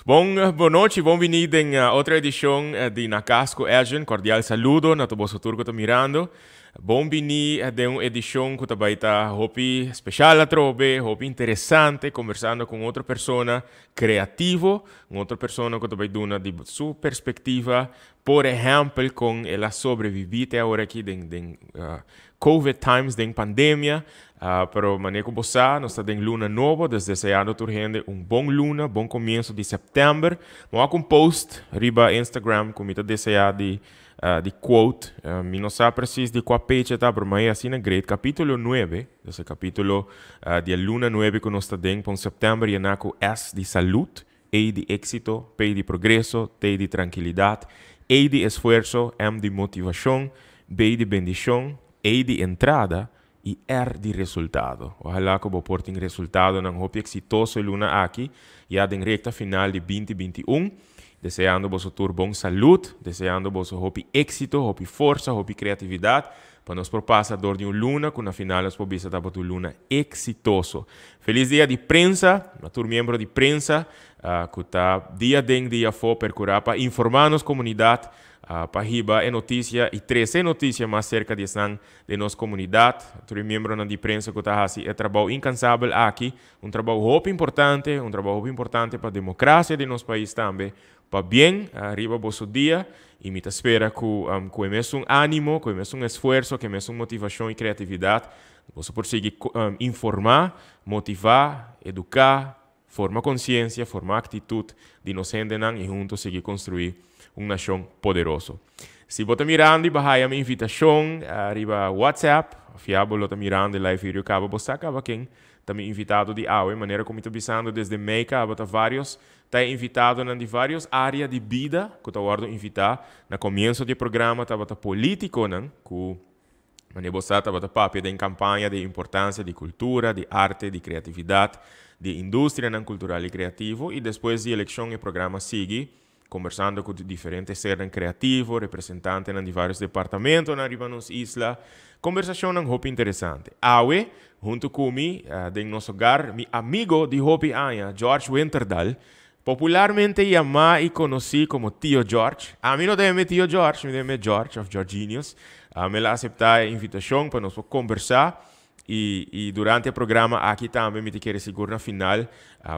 Bon, bon nochi, bon bini den otro edicion di Na Cas cu Edjean. Cordial saludo na tur boso tur cu ta mirando. Bon bini den un edicion cu ta bay ta hopi special atrobe, hopi interesante, conversando cu un otro persona creativo, un otro persona cu ta bay duna di su perspectiva, por ehempel con el a sobrevivi te awor aki den Covid times, den pandemia. Pero manera cu bo sa, nos ta den luna nobo, dus deseando tur hende un bon luna, bon comienzo di september. Mi a wak un post riba Instagram cu mi ta desea di quote. Mi no sa precies di cua page ta, pero mi asina great. Capítulo 9, dus e capítulo di e luna 9 cu nos ta den, pa un september yena cu S di salud, E di éxito, P di progreso, T di trankilidad, E di esfuerso, M di motivacion, B di bendicion, E di entrada y R di resultado. Ojalá cu bo por tin resultadonan hopi exitoso e luna aki, ya den recta final di 2021. Deseando boso tur bon salud, deseando boso hopi éxito, hopi forsa, hopi creatividad, pa nos por pasa door di un luna cu na final nos por bisa tabata un luna exitoso. Feliz dia di prensa, na tur miembro di prensa, cu ta dia den dia afo percura pa informa nos comunidad, pa hiba e noticia y trece e noticia mas cerca di esnan den nos comunidad. Tur e miembronan di prensa cu ta haci e trabou incansabel aki, un trabou hopi importante, un trabou hopi importante pa democracia di nos pais tambe. Pabien riba boso dia y mi ta spera cu e mesun animo, cu e mesun esfuerso, cu e mesun motivacion y creatividad boso por sigui informa, motiva, educa, forma conciencia, forma actitud di nos hendenan y hunto sigui construi un nacion poderoso. Si bo ta mirando y bo a haya mi invitacion riba WhatsApp, of ya bo lo ta mirando e live video caba, bo sa caba ken ta mi invitado di awe. Manera cu mi ta bisando desde mei caba ta varios ta e invitadonan di varios area di bida cu ta wordo invita. Na comienso di e programa tabata politiconan cu, manera bo sa, tabata papia den campaña di e importancia di cultura, di arte, di creatividad, di e industrianan cultural y creativo, y despues di eleccion e programa sigui conversando cu diferente sernan creativo, representantenan di varios departamentonan riba nos isla. Conversacionnan hopi interesante. Awe, hunto cu mi, den nos hogar, mi amigo di hopi aña, George Winterdal, popularmente yama y conoci como Tio George. Ami no ta yama Tio George, mi ta yama George of Georginius. El a acepta e invitacion pa nos por conversa. Y durante e programa aki tambe mi ta kere sigur na final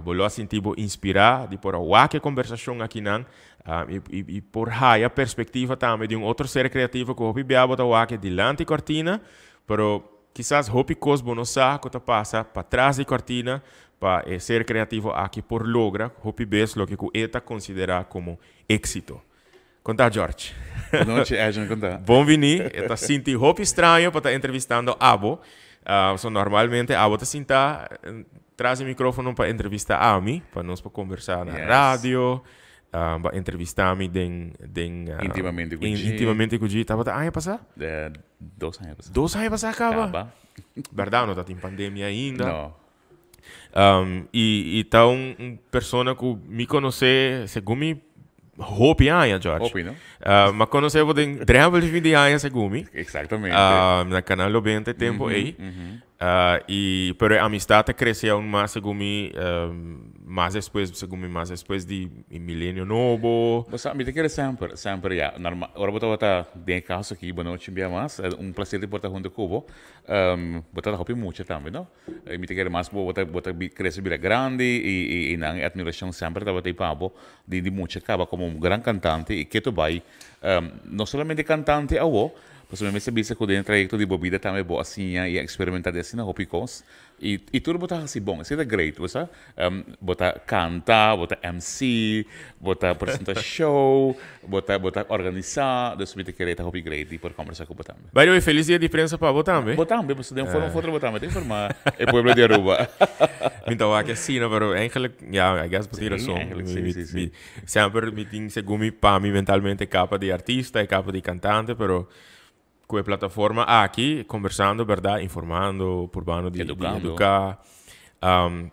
bo lo a sinti bo inspira di por a wak e conversacion akinan y por haya perspectiva tambe di un otro ser creativo cu hopi bia bo ta wak e dilanti cortina, pero kisas hopi cos bo no sa cu ta pasa patras di cortina pa e ser creativo aki por logra hopi bes loke cu e ta considera como exito. Con ta, George? Bon nochi, Edjean, con ta? Bon bini. E ta sinti hopi straño pa ta entrevistando abo. So normalmente abo ta sinta tras di microfono pa entrevista ami, pa nos por conversa na radio, pa entrevista mi den Intimamente cu G. Intimamente cu G. Tabata aña pasa? 2 aña pasa. 2 aña pasa caba? Caba. Berdad, no ta tin pandemia ainda. No. Y ta un persona cu mi conoce, segun mi, hopi aña, George. Hopi, no? Ma conoce bo den drempel di fin di aña, segun mi. Exactamente. Na Canal 90 tempo ey. Y, pero e amistad ta crece aún mas, segun mi, mas despues, segun mi, mas despues di milenio nobo. Bo sa, mi ta kere semper, semper ya. Normal, ora bo tabata den e caso aki, bo nochi bia mas, un placer di por ta hunto cu bo. Bo tabata hopi mucha tambe, no? Mi ta kere mas bo ta crece bira grandi y nan e admiracion semper tabata ei pa bo di mucha caba como un gran cantante y keto bay no solamente cantante awo pasobra mi mester bisa cu den e trayecto di bo bida tambe bo a siña y a experimenta di asina hopi cos y tur bo ta haci bon esey ta great bo sa bo ta canta bo ta MC bo ta presenta show bo ta organisa dus mi ta kere ta hopi great di por combersa cu bo tambe. By the way, feliz dia di prensa pa bo tambe. Bo tambe, pasobra den forma of otro bo tambe ta informa e pueblo di Aruba. Mi ta wak asina, pero eigenlijk, ja, I guess bo tin rason. Eigenlijk, si. Semper mi tin, segun mi, pa mi mentalmente capa di artista y capa di cantante, pero cu e plataforma aki, conversando, berdad, informando, purbando di Educando. Educa.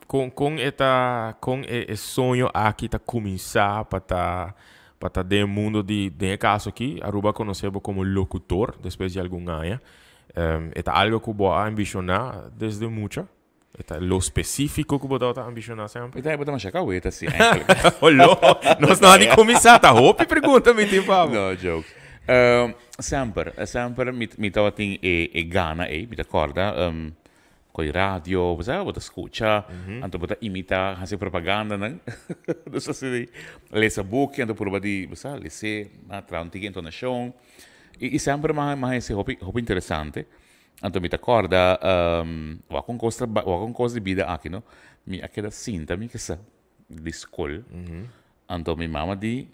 Con e ta, con e soño aki ta cuminsa pa ta den e mundo di, den e caso aki, Aruba conoce bo como locutor despues di algun aña? E ta algo cu bo a ambiciona desde mucha? E ta lo spesífiko ku bo tabata ambishoná semper? Mi ta bo ta masha kaweta si eigenlijk. Olo, nos no a di kuminsá, ta hopi pregunta mi tin pa bo. No, joke. Semper, semper mi mi tabatin e e gana ei, mi ta kòrda koi radio, bo sa, bo ta skucha, anto bo ta imitá, hasi propagandanan. Dus asina lesa buki anto purba di, bo sa, les'é, a traha un tiki entonashon. I semper mi a hasi hopi hopi interesante. Anto mi ta kòrda wak un kos ta wak un kos di bida aki no, mi a keda sinta mi kisa di skol, anto mi mama di,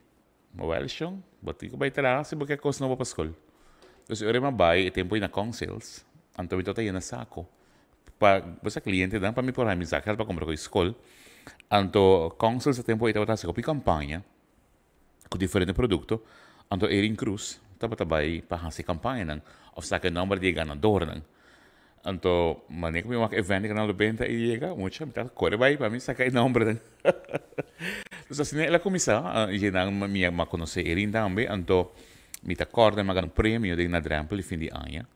wèl shon, bo tin ku bai traha si bo ke kos nobo pa skol. Dus e ora mi a bai e tempu ei na Konsales, anto mi tabata yena sako pa bo sa klientenan pa mi por haña mi zakgeld pa kumpra ku e skol. Anto Konsales e tempu ei tabata hasi hopi kampaña. Ku diferente produkto, anto Erin Cruz tabata bai pa hasi kampañanan òf saka e nòmber di e ganadornan. Anto manera ku mi wak event di Kanal Nobenta i yega, mucha mi ta kore bai pa mi saka e nòmbernan. Dus asina el a kuminsá i nan mi a konosé Erin tambe, anto mi ta kòrda mi a gana un premio den Na Drèmpel di fin di aña.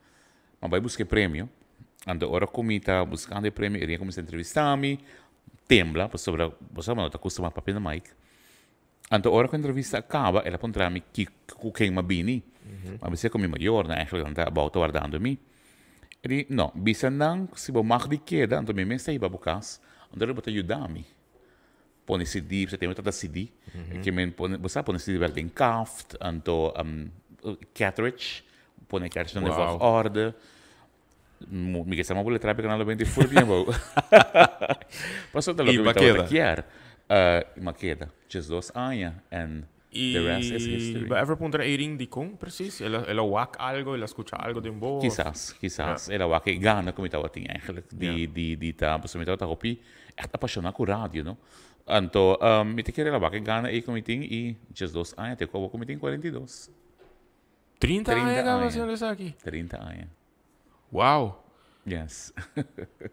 Mi a bai buska e premio, anto ora ku mi ta buskando e premio Erin a kuminsá entrevistá mi, tembla pasobra bo sa bo no ta kustumá papia na mic. Anto ora ku entrevista a kaba el a puntra mi ki ku ken m'a bini. M'a bis'é ku mi mayornan eigenlijk nan ta abou ta wardando mi. E di, no, bisa nan ku si bo mag di keda anto mi mes ta hiba bo kas, anto bo ta yuda mi pone cd, pasobra tempu tabata cd, ke men pone, bo sa pone cd bèk den kaft, anto cartridge, pone cartridge nan den volgorde. Mi ke sa ma bo letra p'e canal lo benti fur bien bo. Pasobra ta loke mi tabata kier. I m'a keda 12 aña and the rest is history. I bo ever puntra Eirin dikon precies? El a el a wak algo, el a skucha algo den bo? Kisas, kisas. El a wak e gana ku mi tabatin eigenlijk di di di ta pasobra mi tabata hopi ègt apashona ku radio no. Anto mi ta kere el a wak e gana ei ku mi tin i 12 aña te ku awor ku mi tin 42. 30 aña kaba haciendo esaki? 30 aña. Wow. Yes.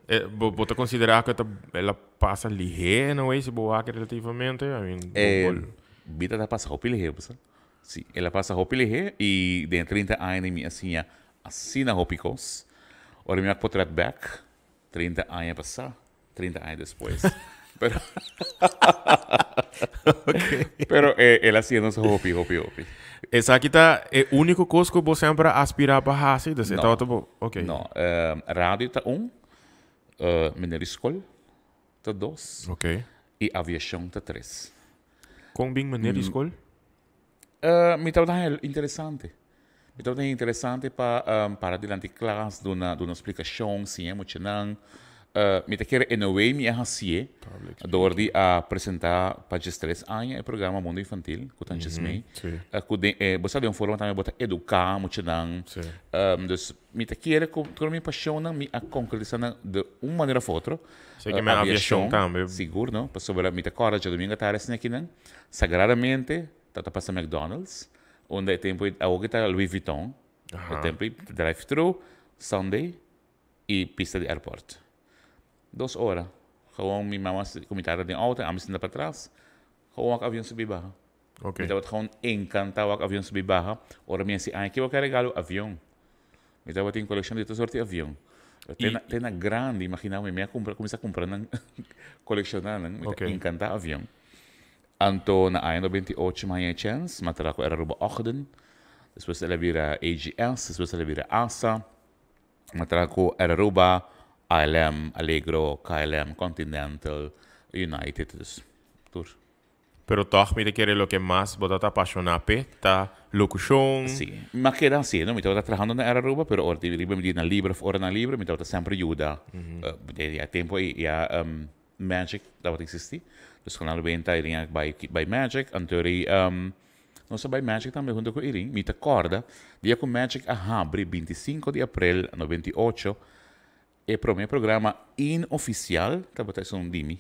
Eh, bo, bo ta considera que ta, el a pasa lihé in a way, si bo wak relativamente? I mean, bo, Eh, bo... bida ta pasa hopi lihé, bo sa. Si, el a pasa hopi lihé y den 30 aña mi a siña asina hopi cos. Ora mi wak potret bek, 30 aña pasá, 30 aña despues. Pero, pero eh, el a siña nos hopi, hopi, hopi. Esaki ta e único cos cu bo semper a aspira pa haci? Dus e No. tabata bo, ok. No, eh, radio ta un, eh, meneer di school ta dos, Ok. y aviacion ta tres. Con bin meneer di school? Eh, mi tabata haña interesante. Mi tabata haña interesante pa para dilanti klas, duna duna splikashon, siña e muchanan. Mi ta kere in a way mi a hasié dor di a presentá pa diestres aña e programa Mundo Infantil ku ta Anchesmei. Ku den e bo sa den un forma tambe bo ta eduká muchanan. Dus mi ta kere ku tur mi pashonnan mi a konkretisá nan di un manera òf otro. Esei ke men aviashon tambe. Sigur no, pasobra mi ta kòrda djadumingu atardi asina akinan sagradamente ta ta pasa McDonald's. Unda e tempu ei, awor ki ta Louis Vuitton, e tempu ei drive thru, Sunday i pista di airport. Dos ora. Gewoon mi mama ku mi tata den auto, ami sinta patras, gewoon wak avion subi baha. Mi tabata gewoon encanta wak avion subi baha. Ora mi a si, aña ki bo ke regalo? Avion. Mi tabatin kolekshon di tur sorti avion. Te na, te na grandi, imagina mi, mi a kumpra, kuminsá kumpra nan, kolekshoná nan. Mi ta enkantá avion. Anto na aña 98 mi haña e chèns, mi a traha ku Air Aruba Ogden, despues el a bira AGS, despues el a bira asa. Mi a traha ku Air Aruba, ALM, Allegro, KLM, Continental, United, dus tur. Pero tòg mi ta kere loke mas bo ta ta apashoná p'e ta lokushon. Sí, mi a keda hasiendo, mi tabata trahando na Air Aruba, pero ora di riba mi di na libre òf ora na libre mi tabata semper yuda. Den e tempu ei ya Magic tabata eksistí, dus ku nan lo benta Irin a bai bai Magic, anto ri nos a bai Magic tambe hunto ku Irin, mi ta kòrda dia ku Magic a habri 25 di aprel 98, E prome programa inofisial tabata esun di mi.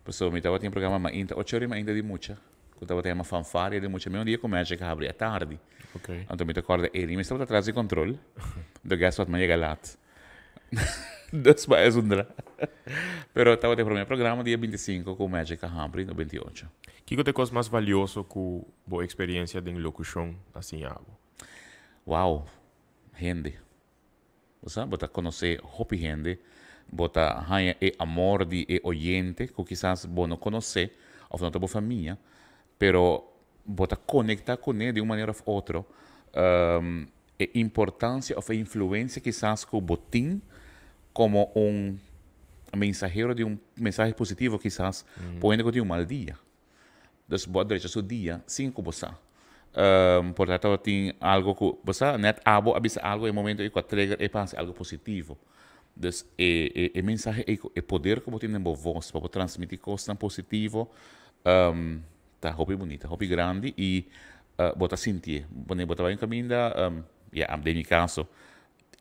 Pasobra mi tabatin programa mainta ocho ora mainta di mucha, ku tabata yama Fanfaria di Mucha. Mi un dia ku Magic a habri atardi. Anto mi ta kòrda Eri mes tabata tras di kontrol. Anto guess what, mi a yega lat. Dus pa esun dra. Pero tabata e prome programa dia 25 ku Magic a habri, 98. Kiko ta e kos mas valioso ku bo eksperiensia den lokushon a siña bo? Wow! Hende. Bo sa, bo ta konosé hopi hende. Bo ta haña e amor di e oyente ku kisas bo no konosé òf no ta bo famia, pero bo ta konektá kuné di un manera òf otro. E importansia òf e influensia kisas ku bo tin komo un mensahero di un mensahe positivo kisas pa un hende ku tin un mal dia. Dus bo a drecha su dia sin ku bo sa. Por ta tabatin algo ku bo sa nèt abo a bisa algo e momento ei ku a trigger e pa hasi algo positivo. Dus e e e mensahe ei ku e poder ku bo tin den bo vos pa bo transmití kosnan positivo ta hopi bunita, hopi grandi i bo ta sintié. Wanneer bo ta bai un kaminda, ya den mi kaso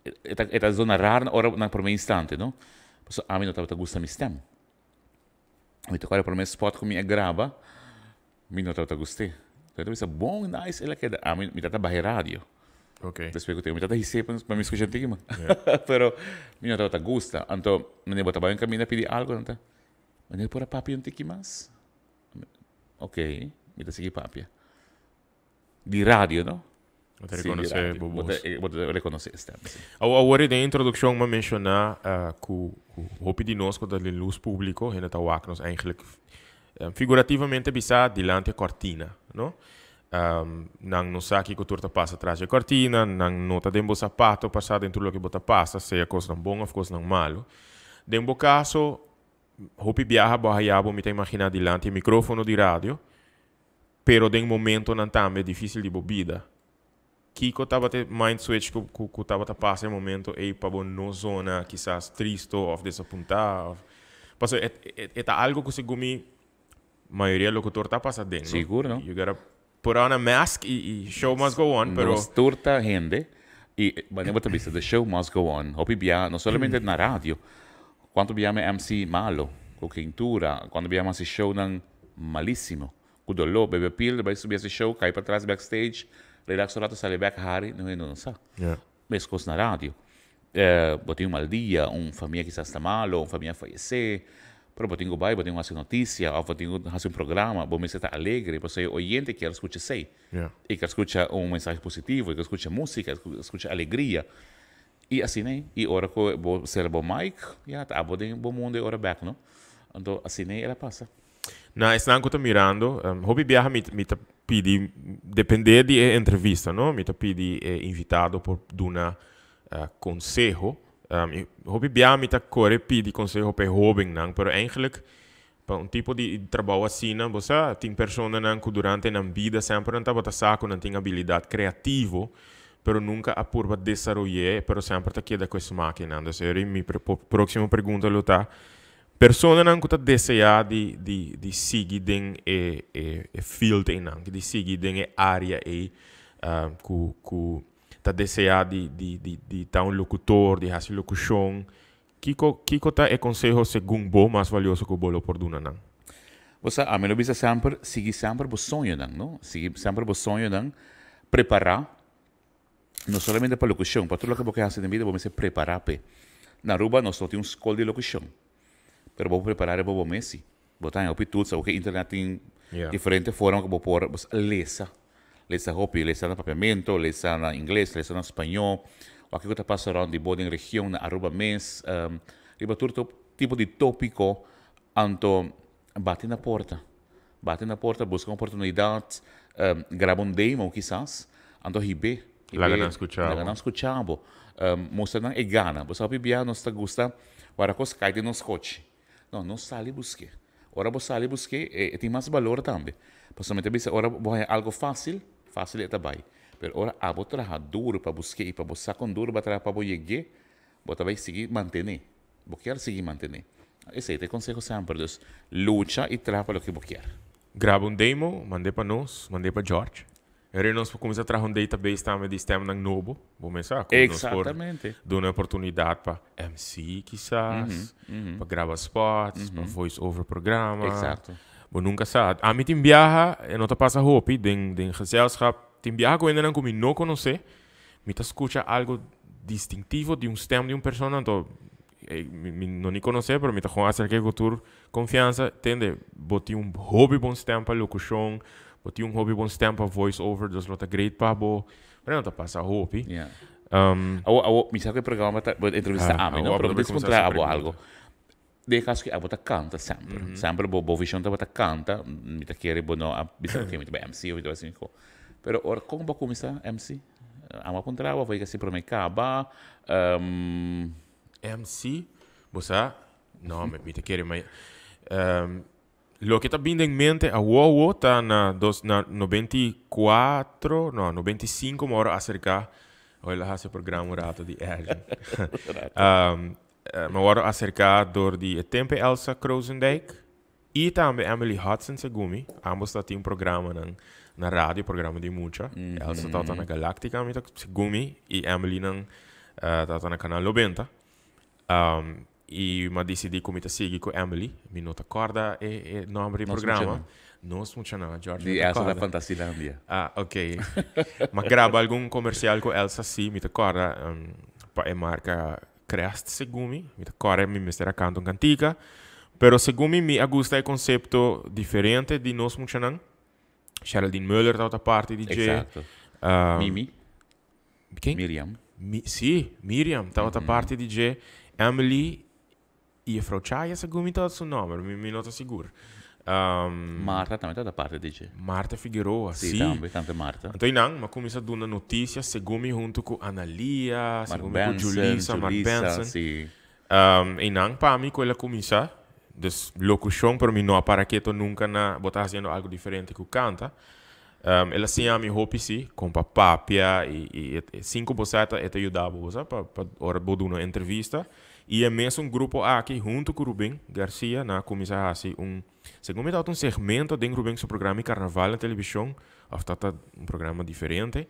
e ta e ta zona rar na ora na promé instante no, pasobra ami no tabata gusta mi stèm. Mi ta kòrda promé spòt ku mi a graba, mi no tabata gust'é. Mi ta bisa bon nice el a keda. Ami mi tabata baha e radio. Despues ku tempu mi tabata his'é pa mi skucha tiki mas. Pero mi no tabata gusta. Anto manera bo ta bai un kaminda pidi algu nan ta, Meneer por a papia un tiki mas? Ok, mi ta sigui papia. Di radio, no? Bo ta reconoce bo voz. Bo ta reconoce e stem, si. Awor den introduccion mi a menciona cu hopi di nos cu ta den luz publico, hende ta wak nos eigenlijk figurativamente bisa dilanti e cortina, no? Nan no sa kico tur ta pasa tras di e cortina, nan no ta den bo zapato pa sa den tur loke bo ta pasa, sea cosnan bon of cosnan malo. Den bo caso, hopi biaha bo a haya bo, mi ta imagina, dilanti e microfono di radio, Pero den momentonan tambe dificil di bo bida. Kico tabata e mind switch cu cu cu tabata pasa e momento ey pa bo no zona kisas tristo of desapunta of pasobra e e e ta algo cu segun mi mayoria locutor ta pasa den no. Sigur no. You gotta put on a mask y y show must go on pero. Nos tur ta hende y manera bo ta bisa the show must go on hopi bia no solamente na radio cuanto bia mi MC malo cu keintura cuanto bia mi haci shownan Malísimo. Ku doló, bebe pil, bai subi hasi show, kai patras backstage, relax un rato, sali bek hari, no hende no sa. Meskos na radio. Bo tin un mal dia, un famia kisas ta malo, un famia a fayesé, pero bo tin ku bai, bo tin ku hasi notisia òf bo tin ku hasi un programa, bo mester ta alegre pasobra e oyente kier skucha esei. E kier skucha un mensahe positivo, e kier skucha músika, e kier skucha alegria. I asina ei, i ora ku bo sera bo mic, ya ta abo den bo mundo e ora bek, no? Anto asina ei el a pasa. Na esnan ku ta mirando, hopi biaha mi mi ta pidi, depende di e entrevista, no, mi ta pidi e invitado por duna konseho. Hopi biaha mi ta kore pidi konseho pa e hóbennan, pero eigenlijk pa un tipo di trabou asina, bo sa, tin personanan ku durante nan bida semper nan tabata sa ku nan tin abilidat kreativo, pero nunka a purba desaroy'é, pero semper ta keda ku e smakinan. Dus eri mi próksimo pregunta lo ta, Personanan ku ta deseá di di di sigui den e e e field einan, di sigui den e área ei, ku ku ta deseá di di di di ta un lokutor, di hasi lokushon, kiko kiko ta e konseho segun bo mas valioso ku bo lo por duna nan? Bo sa, ami lo bisa semper, sigui semper bo soñonan, no? Sigui semper bo soñonan, prepará, no solamente pa locucion, pa tur loke bo ke hasi den bida bo mester prepara p'e. Na Aruba nos no tin un skol di locucion, pero bo por prepara riba bo mes si. Bo ta haña hopi tools, awor ke internet tin diferente forma ku bo por lesa, lesa hopi, lesa na papiamento, lesa na ingles, lesa na spañó, wak kiko ta pasa rònt di bo den region na Aruba mes, riba tur tipo di tópiko, anto bati na porta. Bati na porta, buska un oportunidat, graba un demo kisas, anto hib'é. Laga nan skucha bo. Laga nan skucha bo. Mustra nan e gana. Bo sa hopi bia nos ta gusta wara kos kai den nos kochi. No, no sali busk'é. Ora bo sali busk'é, e tin mas balor tambe. Pasobra mi ta bisa ora bo haña algu fásil, fásil e ta bai. Pero ora abo traha duru pa busk'é i pa bo sa kon duru bo a traha pa bo yeg'é, bo ta bai sigui mantené. Bo kier sigui mantené. Esei ta e konseho semper. Dus, lucha i traha pa loke bo kier. Graba un demo, mand'é pa nos, mand'é pa George. Eri nos por kuminsá traha un database tambe di stemnan nobo. Bo mes sa ku nos por duna oportunidat pa MC kisas, pa graba spots, pa voice over programa. Bo nunka sa. Ami tin biaha, e no ta pasa hopi den den gezelschap, tin biaha ku hendenan ku mi no konosé, Mi ta skucha algo distintivo di un stem di un persona, anto mi no ni konosé, pero mi ta gewoon aserk'é ku tur konfiansa. Tende, bo tin un hopi bon stem pa lokushon, bo tin un hopi bon stem pa voice over, dus lo ta great pa bo. Pero no ta pasa hopi. Awo, awo, mi sa ku e programa ta, bo entrevista Ah, ami, awo no? abo Pero ta mi bai ta kuminsá puntra hasi abo pregunta. algo. Den e kaso ku abo ta kanta semper. Semper bo, bo vishon tabata kanta, mi ta kere bo no a bisa oke mi ta bai MC of mi ta bai asina ku. Pero ora kon bo a kuminsá MC? Amo a puntra abo of a yega si promé kaba? MC, bo sa, no, mi ta kere ma loke ta bin den mente awo awo ta na dos na 94, no, 95 mi a aserká, hoy lo hasi programa un rato di Erwin. Mi a wòrdu aserká dor di e tempe Elsa Krozendijk i tambe Emily Hudson segun mi. Ambos ta tin programanan na radio, programa di mucha. Elsa tabata na Galactica mi ta segun mi i Emily nan tabata na Canal 90. I mi a disidí ku mi ta sigui ku Emily. Mi no ta kòrda e e nòmber di Nos programa. Muchanan. Nos Muchanan, George Di no ta Elsa ta kòrda. Fantasilandia. Ah, ok. Mi a graba algun komersial ku Elsa sí, mi ta kòrda pa e marka Crest segun mi. Mi ta kòrda mi mester a kanta un kantika. Pero segun mi, mi a gusta e konsepto diferente di Nos Muchanan. Geraldine Muller tabata parti di dje. Exacto. Mimi. Ken? Miriam. Mi, sí, Miriam tabata parti di dje. Emily i juffrouw Chaya segun mi tabata su nòmber, mi mi no ta sigur. Marta tambe tabata parti di dje. Marta Figueroa, Sí, sí. tambe, tante Marta. Anto einan mi a kuminsá duna notisia segun mi huntu ku Analia, Mark segun mi ku Benson, Julissa, Mark Julissa, Benson. sí. Einan pa mi ku el a kuminsá, dus lokushon, pero mi no a para keto nunka na bo ta hasiendo algu diferente ku kanta. El a siña mi hopi sí, kon pa papia i i e sin ku bo sa e ta yuda bo, bo sa, pa pa ora bo duna un entrevista. I e mesun grupo aki huntu ku Ruben Garcia nan a kuminsá hasi un, segun mi tabata un segmento den Ruben su programa di karnaval na televishon òf tabata un programa diferente.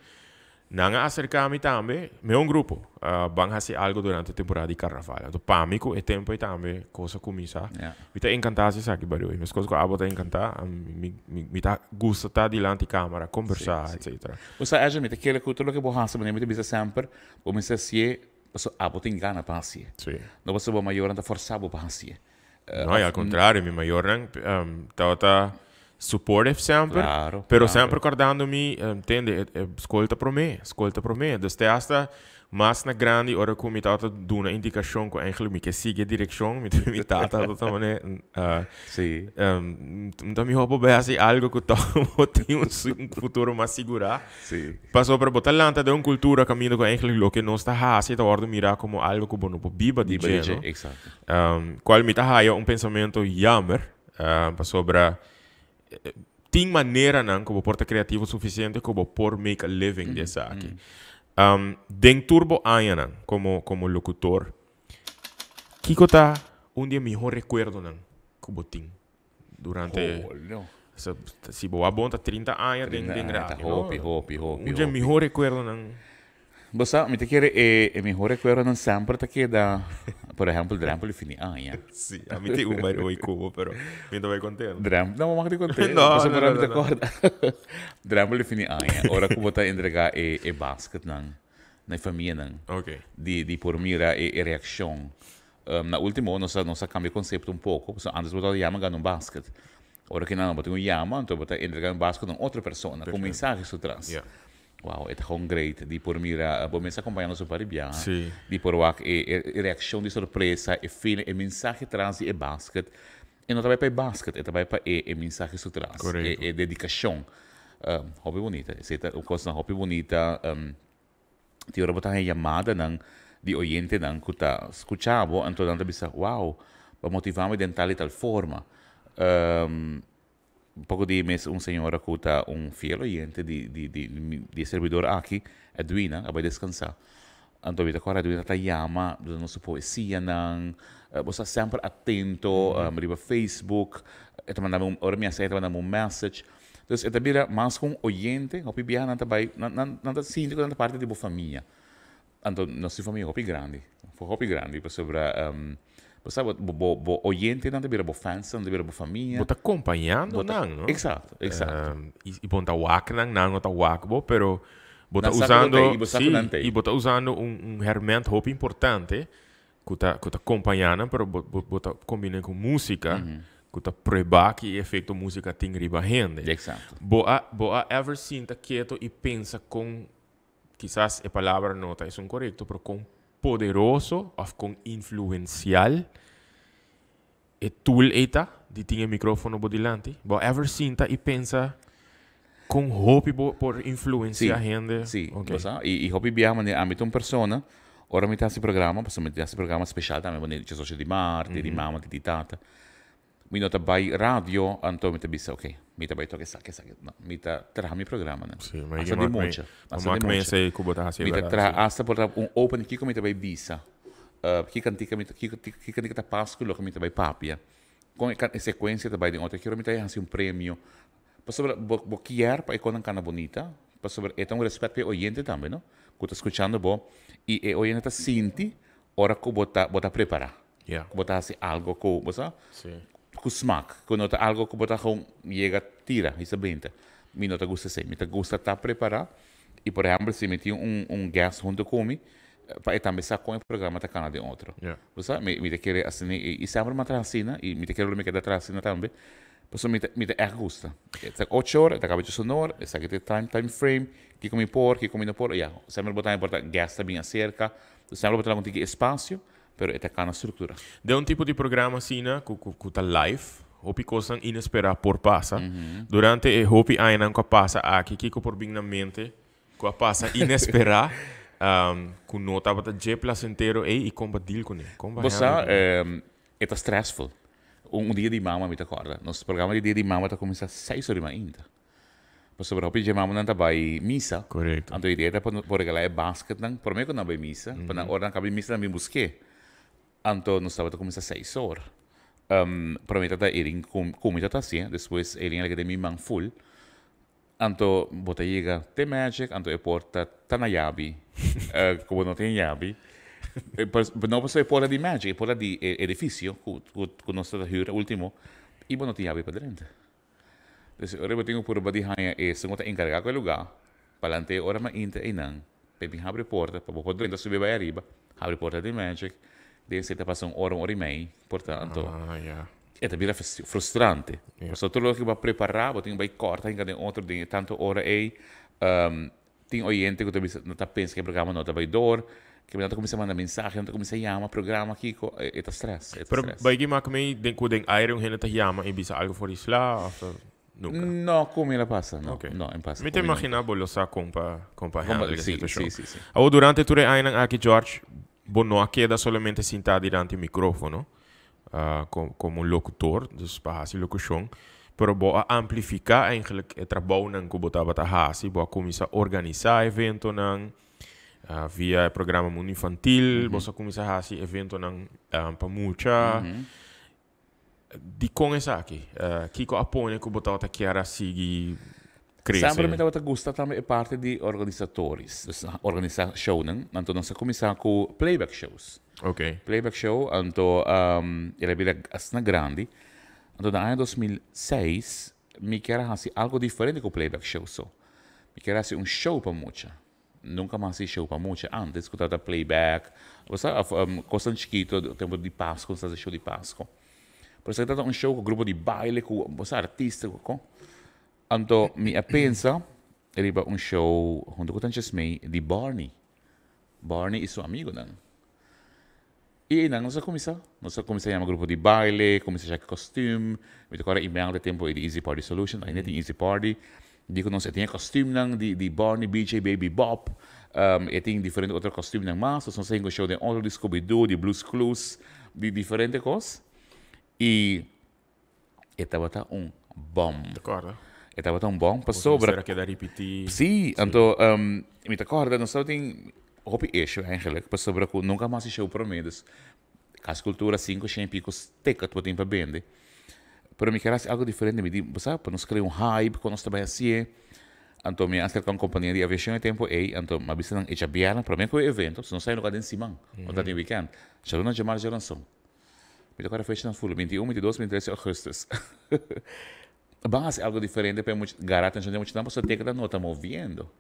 Nan a aserká mi tambe, mi un grupo, ban hasi algo durante temporada di karnaval. Anto pa mi ku e tempu ei tambe kos a kuminsá. Mi ta enkantá hasi esaki by the way. Meskos ku abo ta enkantá, mi mi ta gusta ta dilanti kamera, kombersá, etsetera. Bo sa Edgar, mi ta kere ku tur loke bo hasi, manera mi ta bisa semper, bo mester hasié pasobra abo tin gana pa hasié. No pasobra bo mayornan ta forsá bo pa hasié. No, y al contrario, mi mayornan tabata supportive semper, Claro, pero claro. semper cordando mi, tende, e school ta prome, school ta prome. Dus te hasta mas na grandi ora cu mi tabata duna indicacion cu eigenlijk mi ke sigui e direccion, mi mi tata tabata mane, Sí. ta miho bo bay haci algo cu toch bo tin un futuro mas sigura. Sí. Pasobra bo ta lanta den un cultura caminda cu eigenlijk loke nos ta haci ta wordo mira como algo cu bo no por biba di Biba di dje, dje, no? exacto. Cual mi ta haya un pensamento jammer, pasobra tin maneranan cu bo por ta creativo suficiente cu bo por make a living di esaki. Den tur bo añanan como como locutor, kico ta un di e mihor recuerdonan cu bo tin durante Holo. Si bo a bon ta 30 aña den 30 den aña ta radio, no? hopi, hopi, hopi, Un dje hopi. mihó rekuerdonan. Bo sa, mi ta kere e e mihó rekuerdonan semper ta keda, por ehèmpel, drèmpel di fin di aña. Sí, a mi tin un bai hoy ku bo, pero mi ta bai kont'é. Drèmpel, no, bo mag di kont'é. No, Pasobra no, mi ta no, no. kòrda. Drèmpel di fin di aña, ora ku bo ta entregá e e basketnan na e famianan. Ok. Di di por mira e e reakshon. Na ultimo nos a nos a kambia e konsepto un poko, pasobra antes bo tabata yama gana un basket. Ora ki nan bo tin un yama, anto bo ta entrega un basket na un otro persona ku un mensahe su tras. Wow, e ta gewoon great di por mira bo mes akompaña nos un par di biaha, di por wak e e reakshon di sorpresa, e feeling, e mensahe tras di e basket. E no ta bai pa e basket, e ta bai pa e e mensahe su tras, e e dedikashon. Hopi bunita, esei ta un kosnan hopi bunita. Tin ora bo ta haña yamadanan di oyentenan ku ta skucha bo, anto nan ta bisa, Wow, bo a motivá mi den tal i tal forma. Poko di mes un señora ku ta un fiel oyente di di di di e serbidor aki, Edwina, a bai deskansá. Anto mi ta kòrda Edwina ta yama duna nos su poesianan. Bo sta semper atento riba Facebook. E ta manda mi un, ora mi a sa e ta manda mi un message. Dus e ta bira mas ku un oyente, hopi biaha nan ta bai, nan nan nan ta sinti ku nan ta parti di bo famia. Anto nos tin famia hopi grandi, hopi grandi pasobra bo sa bo bo bo oyentenan ta bira bo fansnan, ta bira bo famia. Bo ta kompañando nan, no? Eksakto, eksakto. I bo no ta wak nan, nan no ta wak bo, pero bo ta Nan sa ku bo usando, ta ei i bo sa ku sí, nan ta ei. i bo ta usando un un hèrmènt hopi importante ku ta ku ta kompañá nan pero bo bo bo ta kombiné ku músika ku ta pruebá ki efekto músika tin riba hende. Exacto. Bo a bo a ever sinta keto i pensa kon Kisas e palabra no ta esun korekto, pero kon poderoso òf kon influensial e tool ei ta di tin e mikrofono bo dilanti? Bo a ever sinta i pensa kon hopi bo por influensia hende? Sí, bo sa. I hopi biaha manera ami ta un persona, ora mi ta hasi programa, pasobra mi ta hasi programa speshal tambe, manera diesocho di mart, dia di mama, dia di tata. Mi no ta bai radio, anto mi ta bisa, ok, mi ta bai toka esaki, esaki. No, mi ta traha mi programanan. Sí, ma Hasta di mucha, hasta di mucha. Mi ta traha hasta por ta un opening, kiko mi ta bai bisa, ki kantika mi ta, ki kantika ta pas ku loke mi ta bai papia, kon e sekuensia ta bai den otro. Kiko mi ta hasi un premio, pasobra bo bo kier pa e konan kana bunita, pasobra e ta un respet pa e oyente tambe, no, ku ta skuchando bo, i e oyente ta sinti ora ku bo ta bo ta prepará. Yeah. Ku bo ta hasi algo ku, bo sa? Sí. Ku smak. Ku no ta algo ku bo ta gewoon yega tira i sa benta. Mi no ta gusta esei. Mi ta gusta ta prepará i por ehèmpel si mi tin un un guest huntu ku mi, pa e tambe sa kon e programa ta kana den otro. Yeah. Bo sa? Mi mi ta kere asina i semper mi a traha asina i mi ta kere lo mi keda traha asina tambe. Pasobra mi ta mi ta ègt gusta. E ta ocho ora, e ta kaba djoso nor, esaki ta e time time frame, kiko mi por, kiko mi no por, ya. Semper bo ta importa guest ta bin aserka, semper bo ta laga un tiki espasio. Pero e ta cana structura. Den un tipo di programa asina cu cu ta live, hopi cosnan inespera por pasa. Durante e hopi añanan cu a pasa aki, kico por bin na mente cu a pasa inespera cu no tabata dje placentero ey y con bo a deal cune? Con bo a Bo sa, handle cune? e ta stressful. Un dia di mama mi ta corda. Nos programa di dia di mama ta cuminsa seis ora di mainta. Pasobra hopi dje mamanan ta bai misa. Korekto. Anto idea ta pa por regalá e basketnan promé ku nan bai misa, pa nan ora nan kaba di misa nan bin busk'é. Anto nos tabata kuminsá seis or. Promé tabata Erin ku mi tabata hasié, despues Erin a laga den mi man ful. Anto bo ta yega te Magic, anto e porta ta na yabi, ku bo no tin yabi. No pasobra e porta di Magic, e porta di e edifisio ku nos tabata hür ultimo, i bo no tin yabi pa drenta. Pues ora bo tin ku purba di haña esun ku ta enkargá ku e lugá, palante e ora mainta einan, pa e bin habri porta, pa bo por drenta subi bai ariba, habri porta di Magic, den esei ta pasa un ora, un ora i mei, por tanto, e ta bira frustrante. Pasobra tur loke ku bo a prepará, bo tin ku bai kòrta hinka den otro den e tantu ora ei, Tin oyente ku ta bisa, no ta pensa ku e programa no ta bai dor, ku nan ta kuminsá manda mensahe, nan ta kuminsá yama programa kiko, e ta stress, e ta Pero stress. bai ki mak mei den ku den aire un hende ta yama i bisa algu for di sla òf nunka? No, ku mi la pasa, no, Oké. no, en pasa Mi ku ta mi nunka. imaginá bo lo sa kon pa kon pa Kon pa, handle e si, situashon. si, si, si. Awor durante tur e añanan aki George, bo no a keda solamente sintá dilanti mikrófono, komo lokutor, dus pa hasi lokushon, pero bo a amplifiká eigenlijk e trabounan ku bo tabata hasi, bo a kuminsá organisá eventonan via e programa Mundo Infantil, bo sa kuminsá hasi eventonan pa mucha. Dikon esaki? Kiko a pone ku bo tabata kier a sigui krese? Semper mi tabata gusta tambe e parti di organisatoris, dus organisá shownan. Anto nos a kuminsá ku playback shows. Ok. Playback show, anto el a bira asina grandi. Anto na aña 2006 mi kier a hasi algo diferente ku playback show so. Mi kier a hasi un show pa mucha. Nunca mas hasi show pa mucha antes ku tabata playback, bo sa, of kosnan chikito tempo di Pasco nos ta hasi show di Pasco. Pero esaki tabata un show ku grupo di baile ku bo sa artista ku kon. Anto mi a pensa riba un show hunto ku Tanches May di Barney, Barney i su amigonan. I einan nos a kuminsá. Nos a kuminsá yama grupo di baile, kuminsá chèk kostüm. Mi ta kòrda Imelda e tempu ei di Easy Party Solution, ainda tin Easy Party. Di ku nos e tin e kostümnan di di Barney, BJ, Baby Bop. E tin diferente otro kostümnan mas. Nos a hinka un show den otro di Scooby-Doo, di Blue's Clues, di diferente kos. I e tabata un bòm. Ta kòrda. E tabata un bòm pasobra. Mester a keda ripití. Sí, anto mi ta kòrda nos tabatin hopi issue eigenlijk pasobra ku nunka mas e show promé dus Kas Kultura sinku shen i piko ticket bo tin pa bende pero mi kier hasi algo diferente mi di bo sa pa nos krea un hype kon nos ta bai hasié anto mi a aserka un kompania di aviashon e tempu ei anto mi a bisa nan echa bièrnè promé ku e evento si nos ta loka den siman no ta den weekend djaluna djamars djaranson. Mi ta kòrda fechanan ful, 21, 22, 23 augustus. Ban hasi algo diferente pa e mucha gara atenshon di e muchanan pasobra teken no ta moviendo.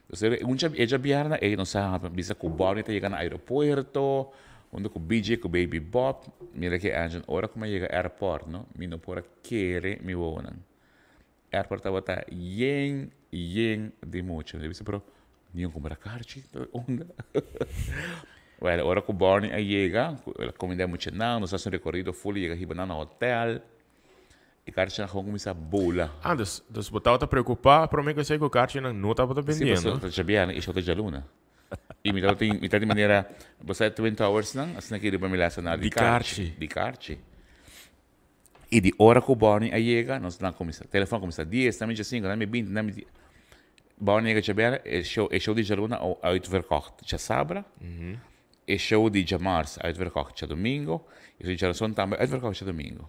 Entonces un dja e djabièrnè ei nos a bisa ku Bonnie ta yega na aeropuerto hunto ku BJ ku Baby Bob. Mira ke Angie ora ku mi a yega airport no mi no por a kere mi wowonan. Airport tabata yen yen di mucha. Mi ta bisa pero. Niun kumpra karchi, unda? Well, ora ku Barney a yega, el a kumindá muchanan, nos a hasi un rekorido ful, yega hiba nan na hotel. E karchinan gewoon kuminsá bula. Ah, dus, dus bo tabata preokupá promé ku esei ku karchinan no tabata Sí, bendiendo? pasobra ta djabièrnè i show ta djaluna. I mi tabatin, mi ta di manera, bo sa e Twin Towersnan, asina ki riba mi lesa na di Di karchi. karchi. Di karchi. I di ora ku Barney a yega, nos nan kuminsá, telefòn a kuminsá dies, nan mi djesinku, nan mi binti, nan mi di. Barney yega djabièrnè, e show, e show di djaluna a uitverkocht djasabra, e show di djamars uitverkocht djadumingu, e show di djarason tambe uitverkocht djadumingu.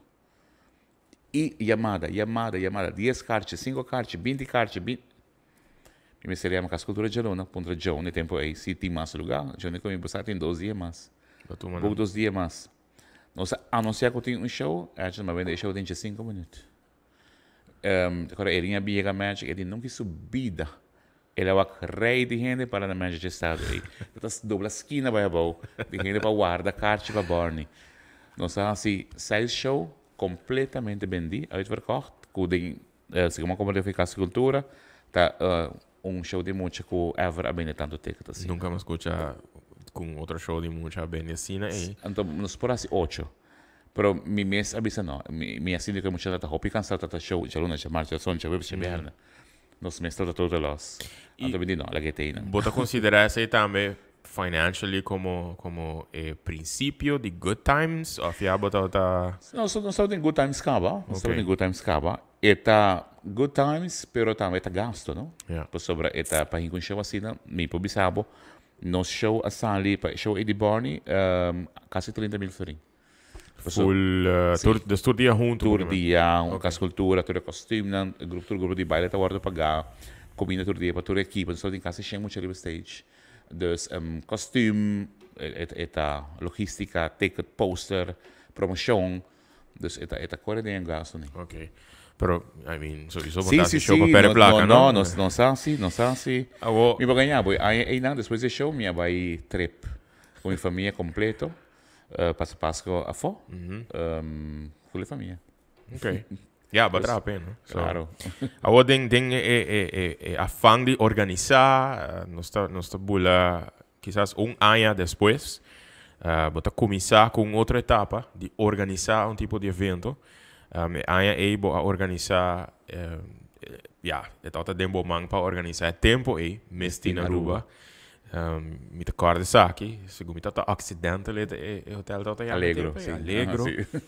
I yamada, yamada, yamada, dies karchi, sinku karchi, binti karchi, bin. Mi mester yama Kas Kultura djaluna, puntra Joan e tempu ei si tin mas lugá. Joan di ku mi, bo sa tin dos dia mas. Boek dos dia mas. Nos a anunsiá ku tin un show, Edson a bende e show den djesinku minüt. Ora Erin a bin yega Magic, e di nunka su bida el a wak rei di hende para na Magic dje estado ei. Ta ta dobla skina bai abou di hende pa warda karchi pa Barney. Nos a hasi seis show kompletamente bendí, uitverkocht, ku den segun mi a komprende for Kas di Kultura ta un show di mucha ku ever a bende tantu ticket asina. Nunka mi a skucha ku un otro show di mucha a bende asina ei. Anto nos por hasi ocho. Pero mi mes a bisa no, mi mi a sinti ku e muchanan ta hopi kansa ta ta show djaluna, djamars, djason, djaweps, djabièrnè. Nos mes ta ta los. Anto mi di no, laga e ta einan. Bo ta konsiderá esei tambe financially komo komo e prinsipio di Good Times òf ya bo tabata. Nos nos tabatin Good Times kaba, nos tabatin Good Times kaba. E ta Good Times pero tambe e ta gasto no. Pasobra e ta pa hinku un show asina mi por bisa bo Nos show a sali pa e show ei di Barney kasi 30 mil florin. Full, tur, dus tur dia huntu? Tur dia, un Cas Cultura, tur e kostuumnan, e grupo, tur grupo di baile ta wordo pagá, kuminda tur dia pa tur e ekipo, nos tabatin kasi shen mucha riba stage. Dus kostuum, e ta logistica, ticket, poster, promoshon, Dus e ta e ta kore den e gasto ni. Ok. Pero, I mean, sowieso bo Sí, ta sí, hasi show pa sí. perde No, plaka, no, no? no, nos, nos hasi, nos hasi. Awo. Mi por gaña bo, e aña einan despues di e show mi a bai trip ku mi famia kompleto, pasa Pasko afó, ku e famia. Ok. Ya, bo a traha pena. So, Claro. Awo den den e e e e afan di organisá, nos ta nos ta bula Kisas un aña despues, bo ta kuminsá ku un otro etapa di organisá un tipo di evento. E aña ei bo a organisá, ya, e tabata den bo man pa organisá e tempu ei, Miss Teen Aruba. Mi ta kòrda esaki, segun mi tabata Occidental e hotel tabata yama e tempu ei. Allegro, si. Allegro.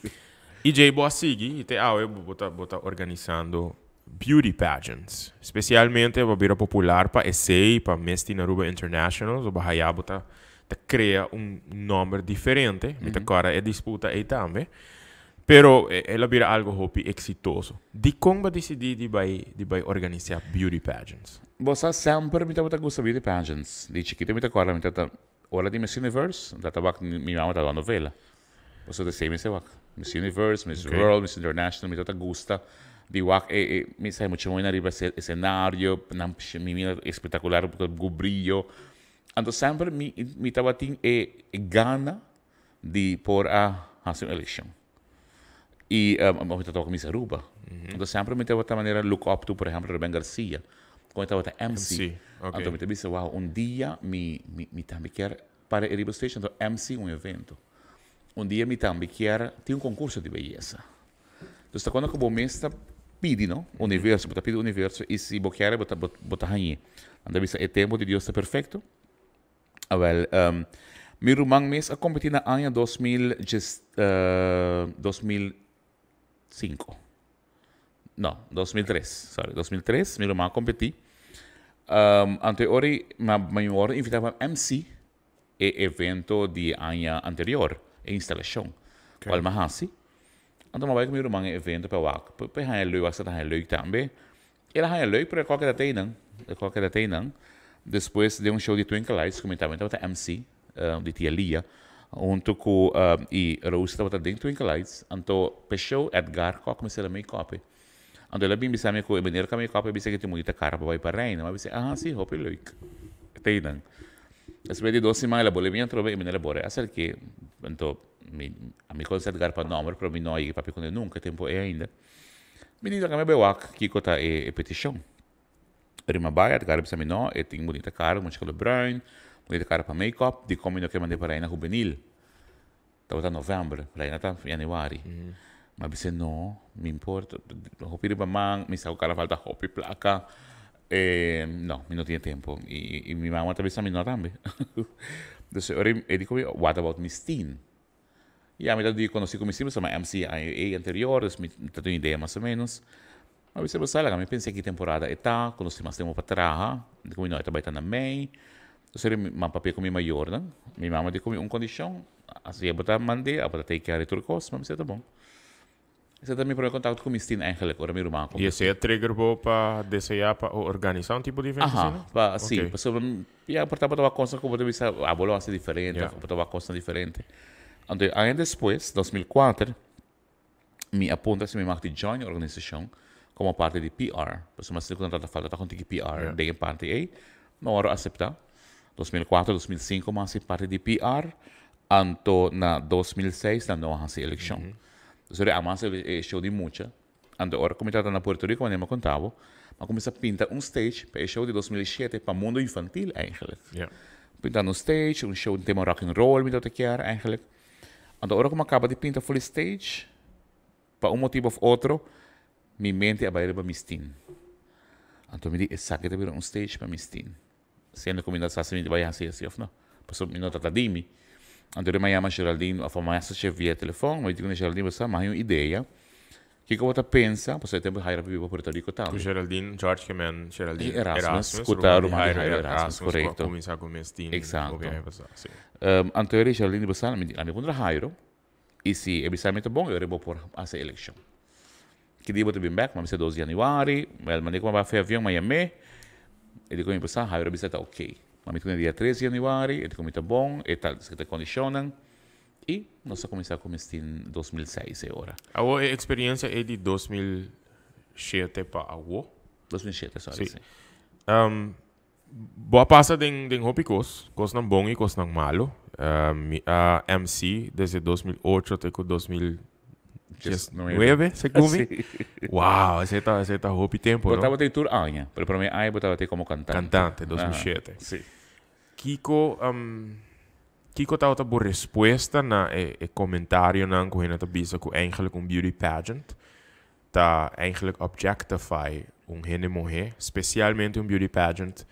I djei bo a sigui i te awe bo ta bo ta organisando beauty pageants. Spesialmente bo a bira popular pa esei, pa Miss Teen Aruba International, so bo haya bo ta ta krea un nòmber diferente. Mi ta kòrda e disputa ei tambe. Pero el a bira algo hopi eksitoso. Dikon bo a disidí di bai di bai organisá beauty pageants? Bo sa semper mi tabata gusta beauty pageants. Di chikito mi ta kòrda mi tabata ora di Miss Universe, mi tabata wak mi mama tabata wak novela. Pasobra ta esei mester wak. Miss Universe, Miss World, Miss International, mi tabata gusta di wak e e mi sa mucha muhé nan riba esenario, nan mi mira espectacular ku briyo. Anto semper mi mi tabatin e gana di por a hasi un elekshon. I mi tabata wak Miss Aruba. Anto semper mi tabata manera look up to por ehempel Ruben Garcia, kon e tabata MC. Anto mi ta bisa wou un dia mi mi tambe kier Para e riba stage anto MC un evento. Un dia mi tambe kier tin un concurso di beyesa. Dus ta cuando cu bo mes ta pidi no, universo, bo ta pidi universo y si bo kier bo ta bo ta hañ'e. Nan ta bisa e tempo di Dios ta perfecto. Awel mi ruman mes a competi na aña 2000 djes 2005. No, 2003, sorry, 2003 mi ruman a competi. Anto e ora ei mi wòrdu invitá pa MC e evento di e aña anterior, e instalashon, kual mi a hasi. Anto mi a bai ku mi ruman e evento pa wak, pa e haña leuk, wak si e ta haña leuk tambe. El a haña leuk pero e kòke ta teinan, e kòke ta teinan. Despues den un show di Twinkle Lights ku mi tambe tabata MC di Tia Lia huntu ku i Rosa tabata den Twinkle Lights. Anto p'e show Edgar kòke mester a make-up. Anto el a bin bisa mi ku e meneer ku a make-up a bisa ku tin bunita kara pa bai pa Reina. Mi a bisa aha si hopi leuk. Teinan. Despues di dos siman el a bolbe mi atrobe i meneer a bore aserk'é. Anto mi a mi konosé Edgar pa nòmber pero mi no a yega papia kuné nunka e tempu ei ainda. Mi di laga mi bai wak kiko ta e petishon. Pero mi a bai, Edgar a bisa mi no, e tin bunita kara, mucha color bruin, bunita kara pa make-up, dikon mi no ke mand'é pa Reina Hubenil? Tabata november, Reina ta januari. Mi a bis'é no, mi importa, hopi riba man, mi sa ku kara falta hopi plaka, no, mi no tin e tempo. I mi mama ta bisa mi no tambe. Dus ora e di ku mi, what about Miss Teen? Ya mi ta di konosí ku mi si pasobra mi a MC aña anterior, dus mi ta tin un idea mas o menos. Mi a bisa bo sa laga mi pensa ki temporada e ta, ku nos tin mas tempu pa traha, di ku mi no e ta bai ta na mei. Entonces ora mi papia ku mi mayornan, mi mama di ku mi un kondishon, si abo ta mand'é, abo ta take care di tur kos, mi a bisa ta bon. Esei ta mi prome kontakto ku Mistin eigenlijk, ora mi ruman a I esei a trigger bo pa deseá pa organisá un tipo di evento asina? Aha, pa si, pasobra ya por tabata wak kosnan ku bo ta bisa abo lo hasi diferente òf bo ta wak kosnan diferente. Anto e aña despues, 2004, mi a puntra si mi mag di join e organisashon komo parti di PR, pasobra mi a sinti ku nan tabata falta ta kon tiki PR den e parti ei, mi a wòrdu aseptá. 2004, 2005 mi a hasi parti di PR, anto na 2006 nan no a hasi elekshon. Sorry, a mas e show di mucha. Anto ora ku mi tabata na Puerto Rico, manera mi a konta bo, mi a kuminsá pinta un stage pa e show di 2007 pa mundo infantil eigenlijk. Pintando un stage, un show tema rock and roll mi tabata kier eigenlijk. Anto ora ku mi a kaba di pinta ful e stage, pa un motibu of otro, mi mente a bai riba Miss Teen. Anto mi di, esaki ta bira un stage pa Miss Teen. Siendo ku mi no sa si mi ta bai hasi esei òf no, pasobra mi no ta ta di mi. Anto mi a yama Geraldine òf a message via telefòn, mi di ku Geraldine, bo sa, mi a haña un idea, kiko bo ta pensa, pasobra e tempu Jairo a biba Puerto Rico tambe. Ku Geraldine, George ke men Geraldine Erasmus, ku ta ruman di Jairo Erasmus, korekto. Ku a kuminsá ku mes tin hopi aña pasá, si. Anto e Geraldine di bo sa, mi a puntra Jairo, i si e bisa mi ta bon, e ora bo por hasi elekshon. Ki dia bo ta bin bek? Mi a bisa 2 di januari. Wel, manera ku mi a bai for avion, mi a yam'é. E di ku mi pasá, Jairo a bisa ta oké. Mi a miti ku dia 3 di januari, e di ku mi ta bon, e ta esaki ta e kondishonnan. I nos a kuminsá ku Miss Teen 2006 e ora. Awor e eksperensia ei di 2007 pa awor? 2007, sorry, si. Bo a pasa den den hopi kos, kosnan bon i kosnan malo. Mi a MC desde 2008 te ku 2019, segun mi. Wow, esei ta esei ta hopi tempo, no? Bo tabata ei tur aña, pero prome aña bo tabata ei komo kantante. Kantante, 2007. Si. Kiko kiko tabata bo respuesta na e e komentarionan ku hende ta bisa ku eigenlijk un beauty pageant ta eigenlijk objectify un hende muhé, specialmente un beauty pageant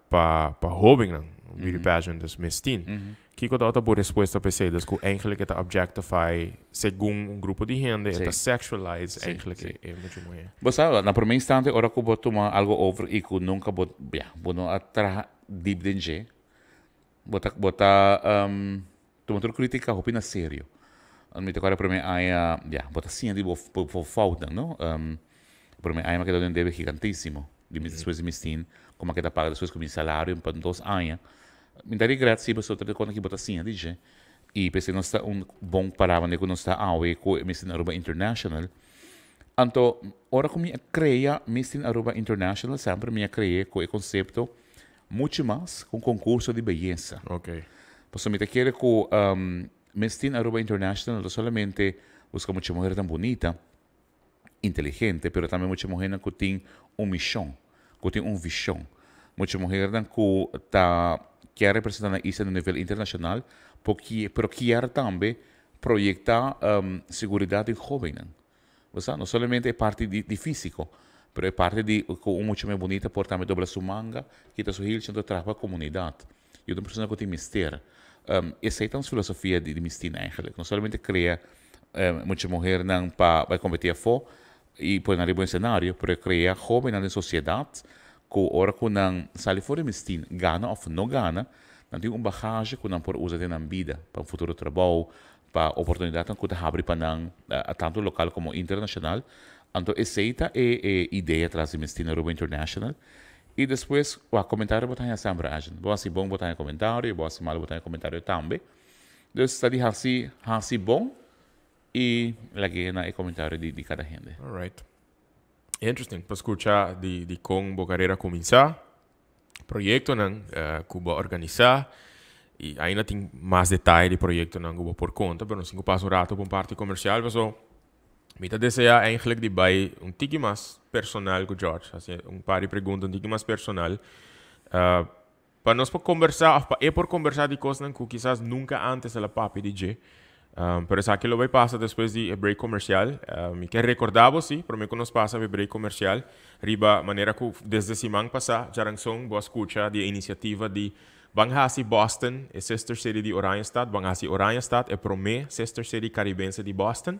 pa pa hobennan, un beauty pageant dus Miss Teen. Kiko tabata bo respuesta pa esei? Dus ku eigenlijk e ta objectify segun un grupo di hende, e ta sexualize eigenlijk e e mucha muhé. Bo sa, na prome instante ora ku bo tuma algo over i ku nunka bo, ya, bo no a traha diep den dje, bo ta bo ta Tuma tur kritika hopi na serio. Mi ta kòrda promé aña, ya, bo ta siña di bo bo foutnan, no? Promé aña mi a keda den un debe gigantísimo di mi despues di mis tin, ku mi a keda paga despues ku mi salario pa dos aña. Mi ta regret si pasobra tur e kosnan ki bo ta siña di dje. I p'esei nos ta un bon pará manera ku nos ta awe ku e Miss Teen Aruba International. Anto, ora ku mi a krea Miss Teen Aruba International semper mi a kre'é ku e konsepto Muchu mas ku un konkurso di beyesa. Pasobra mi ta kere ku Miss Teen Aruba International no ta solamente buska mucha muhernan bunita, inteligente, pero tambe mucha muhernan ku tin un mishon, ku tin un vishon. Mucha muhernan ku ta kier representa nan isla na nivel internashonal, pero kier tambe proyektá seguridat den hóbennan. Bo sa, no solamente e parti di di físiko, pero e parti di ku un mucha mai bunita por tambe dobla su manga, kita su hilchi anto traha pa komunidat. I un persona ku tin mester. Esei ta nos filosofia di di Miss Teen eigenlijk. No solamente krea mucha muhernan pa bai kompetí afó i pone nan riba un esenario, pero e krea hóbennan den sosiedat ku ora ku nan sali for di Miss Teen, gana òf no gana, nan tin un bagahe ku nan por usa den nan bida pa un futuro trabou, pa oportunidatnan ku ta habri pa nan tantu lokal komo internashonal. Anto esei ta e e idea tras di Miss Teen Aruba International. I despues, wak, komentario bo ta haña semper, Arjen. Bo hasi bon bo ta haña komentario, bo hasi malu bo ta haña komentario tambe. Dus ta di hasi hasi bon i lag'é na e komentario di di kada hende. Alright. Interesting pa skucha di di kon bo karera a kuminsá. Proyectonan cu bo a organisa y ainda tin mas detaye di proyectonan cu bo por conta, pero nos tin cu pasa un rato pa un parti comercial paso. Mi ta desea eigenlijk di bay un tiki mas personal cu George. Asina, un par di pregunta un tiki mas personal. Pa nos por combersa of pa e por combersa di cosnan cu kisas nunca antes el a papia di dje. Pero esaki lo bay pasa despues di e break comercial. Mi ke recorda bo si, prome cu nos pasa pa e break comercial, riba manera cu desde siman pasa djaranson bo a scucha di e iniciativa di Ban hasi Boston e sister city di Oranjestad, ban hasi Oranjestad e prome sister city Caribense di Boston.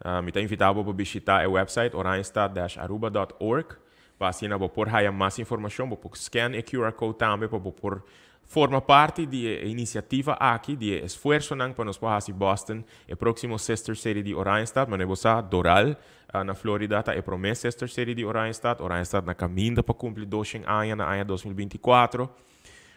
Mi ta invita bo pa bishita e website oranjestad-aruba dot org pa asina bo por haya mas informacion. Bo por scan e QR code tambe pa bo por forma parti di e iniciativa aki, di e esfuersonan pa nos por hasi Boston e proximo sister city di Oranjestad. Manera bo sa, Doral na Florida ta e prome sister city di Oranjestad. Oranjestad na caminda pa cumpli doshen aña na aña 2024.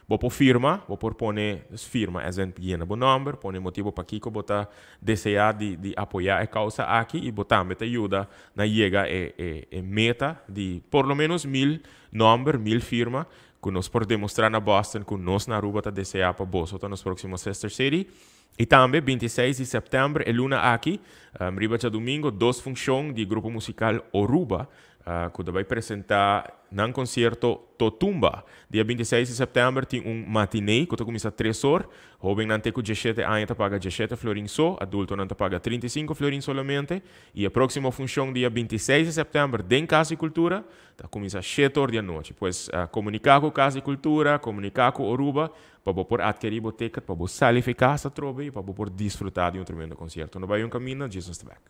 Bo por firma, bo por pone firma as in yena bo nomber, pone motibo pakico bo ta desea di di apoya e causa aki y bo tambe ta yuda na yega e e e meta di por lo menos mil nomber, mil firma cu nos por demostra na Boston cu nos na Aruba ta desea pa boso ta nos proximo sister city. Y tambe 26 di september e luna aki, riba djadumingo, dos funcion di grupo musical Oruba cu ta bay presenta nan concierto Totumba. Dia 26 di september tin un matinee cu ta cuminsa tres or. Hobennan te cu diesshete aña ta paga diesshete florin so, adultonan ta paga 35 florin solamente. Y e proximo funcion dia 26 di september den Cas di Cultura ta cuminsa shete or di anochi. Pues comunica cu Cas di Cultura, comunica cu Oruba pa bo por adkerí bo ticket, pa bo sali fi kas atrobe i pa bo por disfrutá di un tremendo konsierto. No bai un kaminda, Jesus ta bèk.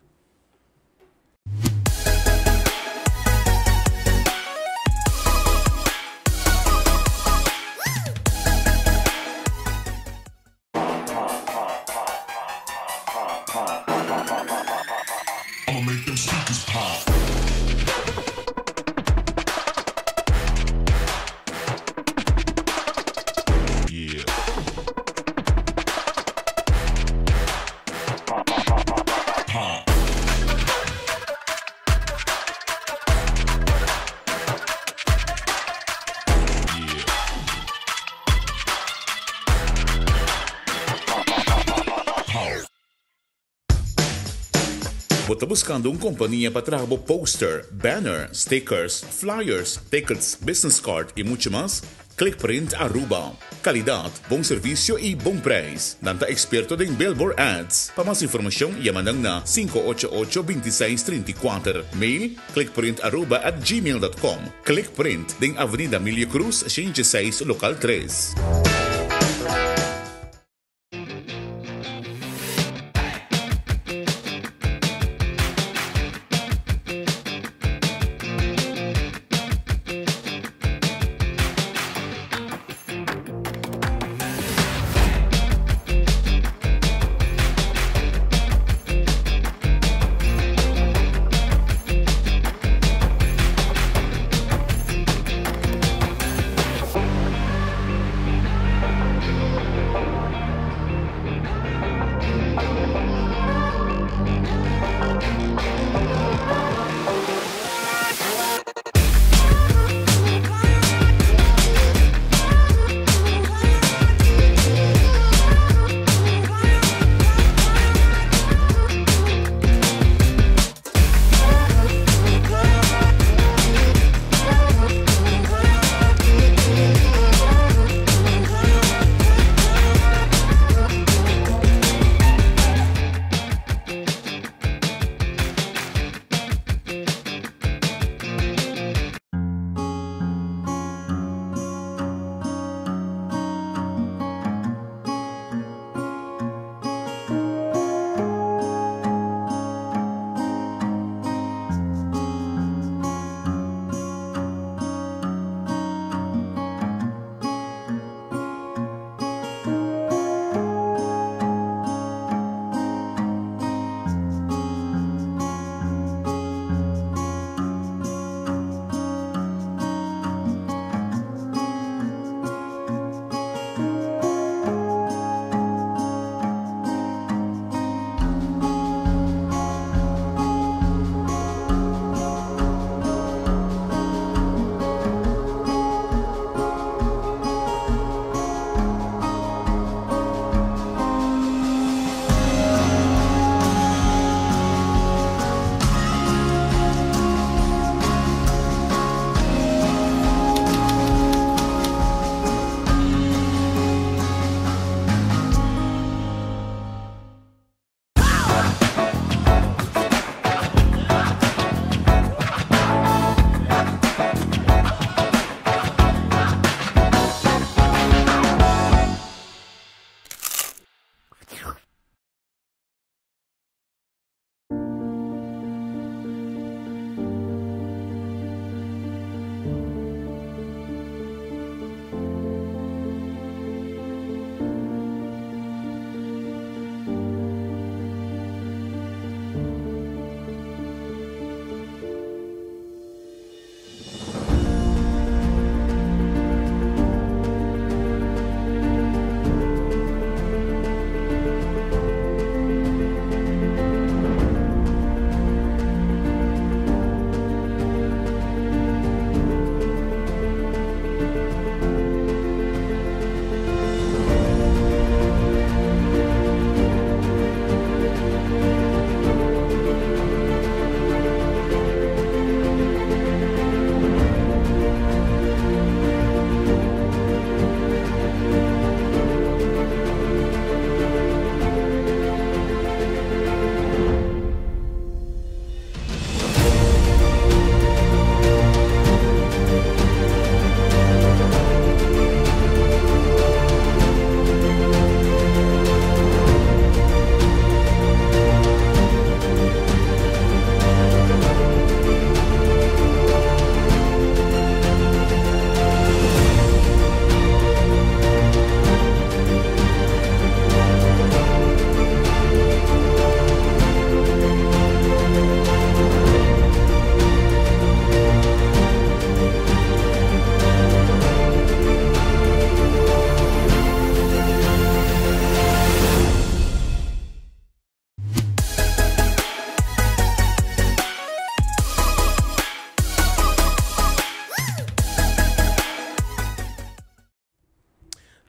Bo ta buscando un compania pa traha bo poster, banner, stickers, flyers, tickets, business card y mucho mas? Clickprint Aruba. Calidad, bon servicio y bon prijs. Nan ta experto den billboard ads. Pa mas informacion yama nan na 588 2634. Mail clickprintaruba@gmail.com. Clickprint den Avenida Emilio Cruz 106 local 3.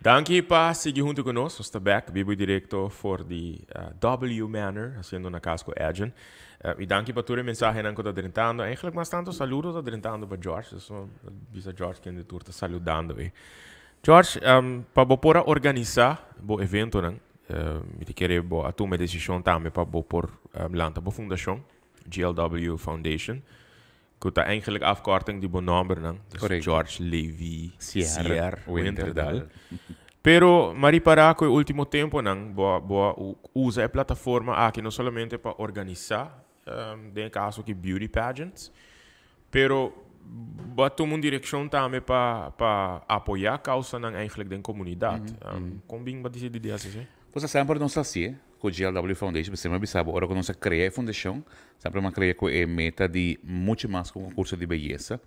Danki pa sigui hunto cu nos. Nos ta back, bibo y directo for di W Manor, haciendo Na Cas cu Edjean. Y danki pa tur e mensahenan cu ta drentando. Eigenlijk mas tanto saludo ta drentando pa George. Dus bisa George kende tur ta saludando e. George, pa bo por a organisa bo eventonan, mi ta kere bo a tuma e decision tambe pa bo por lanta bo fundacion, GLW Foundation. Ku ta eigenlijk afkorting di bo nòmbernan. Dus Correcto. George Levi Sier Sier Winterdal. Winterdal. Pero m'a ripará ku e último temponan bo a bo a usa e plataforma aki no solamente pa organisá, den e kaso aki beauty pageants, pero bo a tuma un direkshon tambe pa pa apoyá kausanan eigenlijk den komunidat. Kon bin bo a disidí di hasi esei? Pues a semper nos ta hasié ku GLW Foundation, pasobra mi a bisa bo ora ku nos a krea e fundashon, semper mi a krea ku e meta di muchu mas ku un konkurso di beyesa.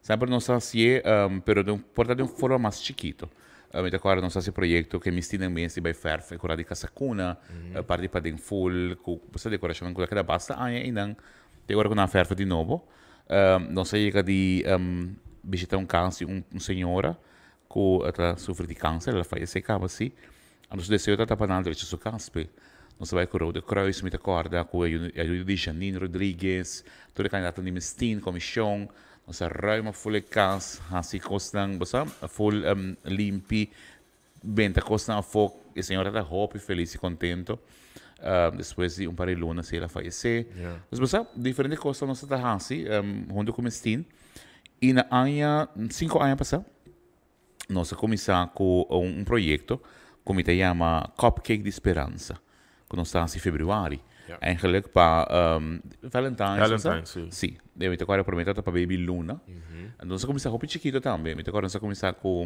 Semper nos a hasié, pero den por ta den un forma mas chikito. Mi ta kòrda nos a hasi proyekto ku e mistinan mes di bai fèrf e kura di Casa Cuna, parti paden ful ku esta dekorashonnan ku ta keda basta aña einan te ora ku nan a fèrf di nobo. Nos a yega di bishita un kas di un señora ku ta sufri di kanser, el a fayesé kaba si. Anto su deseo ta pa nan drecha su cas p'e. Nos a bai cu Rode Kruis, mi ta corda, cu e ayuda di Janine Rodriguez, tur e candidatonan di Mistin, comision. Nos a ruima ful e cas, haci cosnan, bo sa, ful limpi, benta cosnan afo. E señora ta hopi feliz y contento. Despues di un par di luna si el a fayece. Dus bo sa, diferente cosnan nos ta haci hunto cu Mistin. Y na aña, cinco aña pasa, Nos a kuminsá ku un proyekto ku mi ta yama Cupcake di Speransa, ku nos ta hasi febrüari. Eigenlijk pa Valentine's. Valentine's, si. Si. Mi ta kòrda promé tabata pa Baby Luna. Nos a kuminsá hopi chikito tambe. Mi ta kòrda nos a kuminsá ku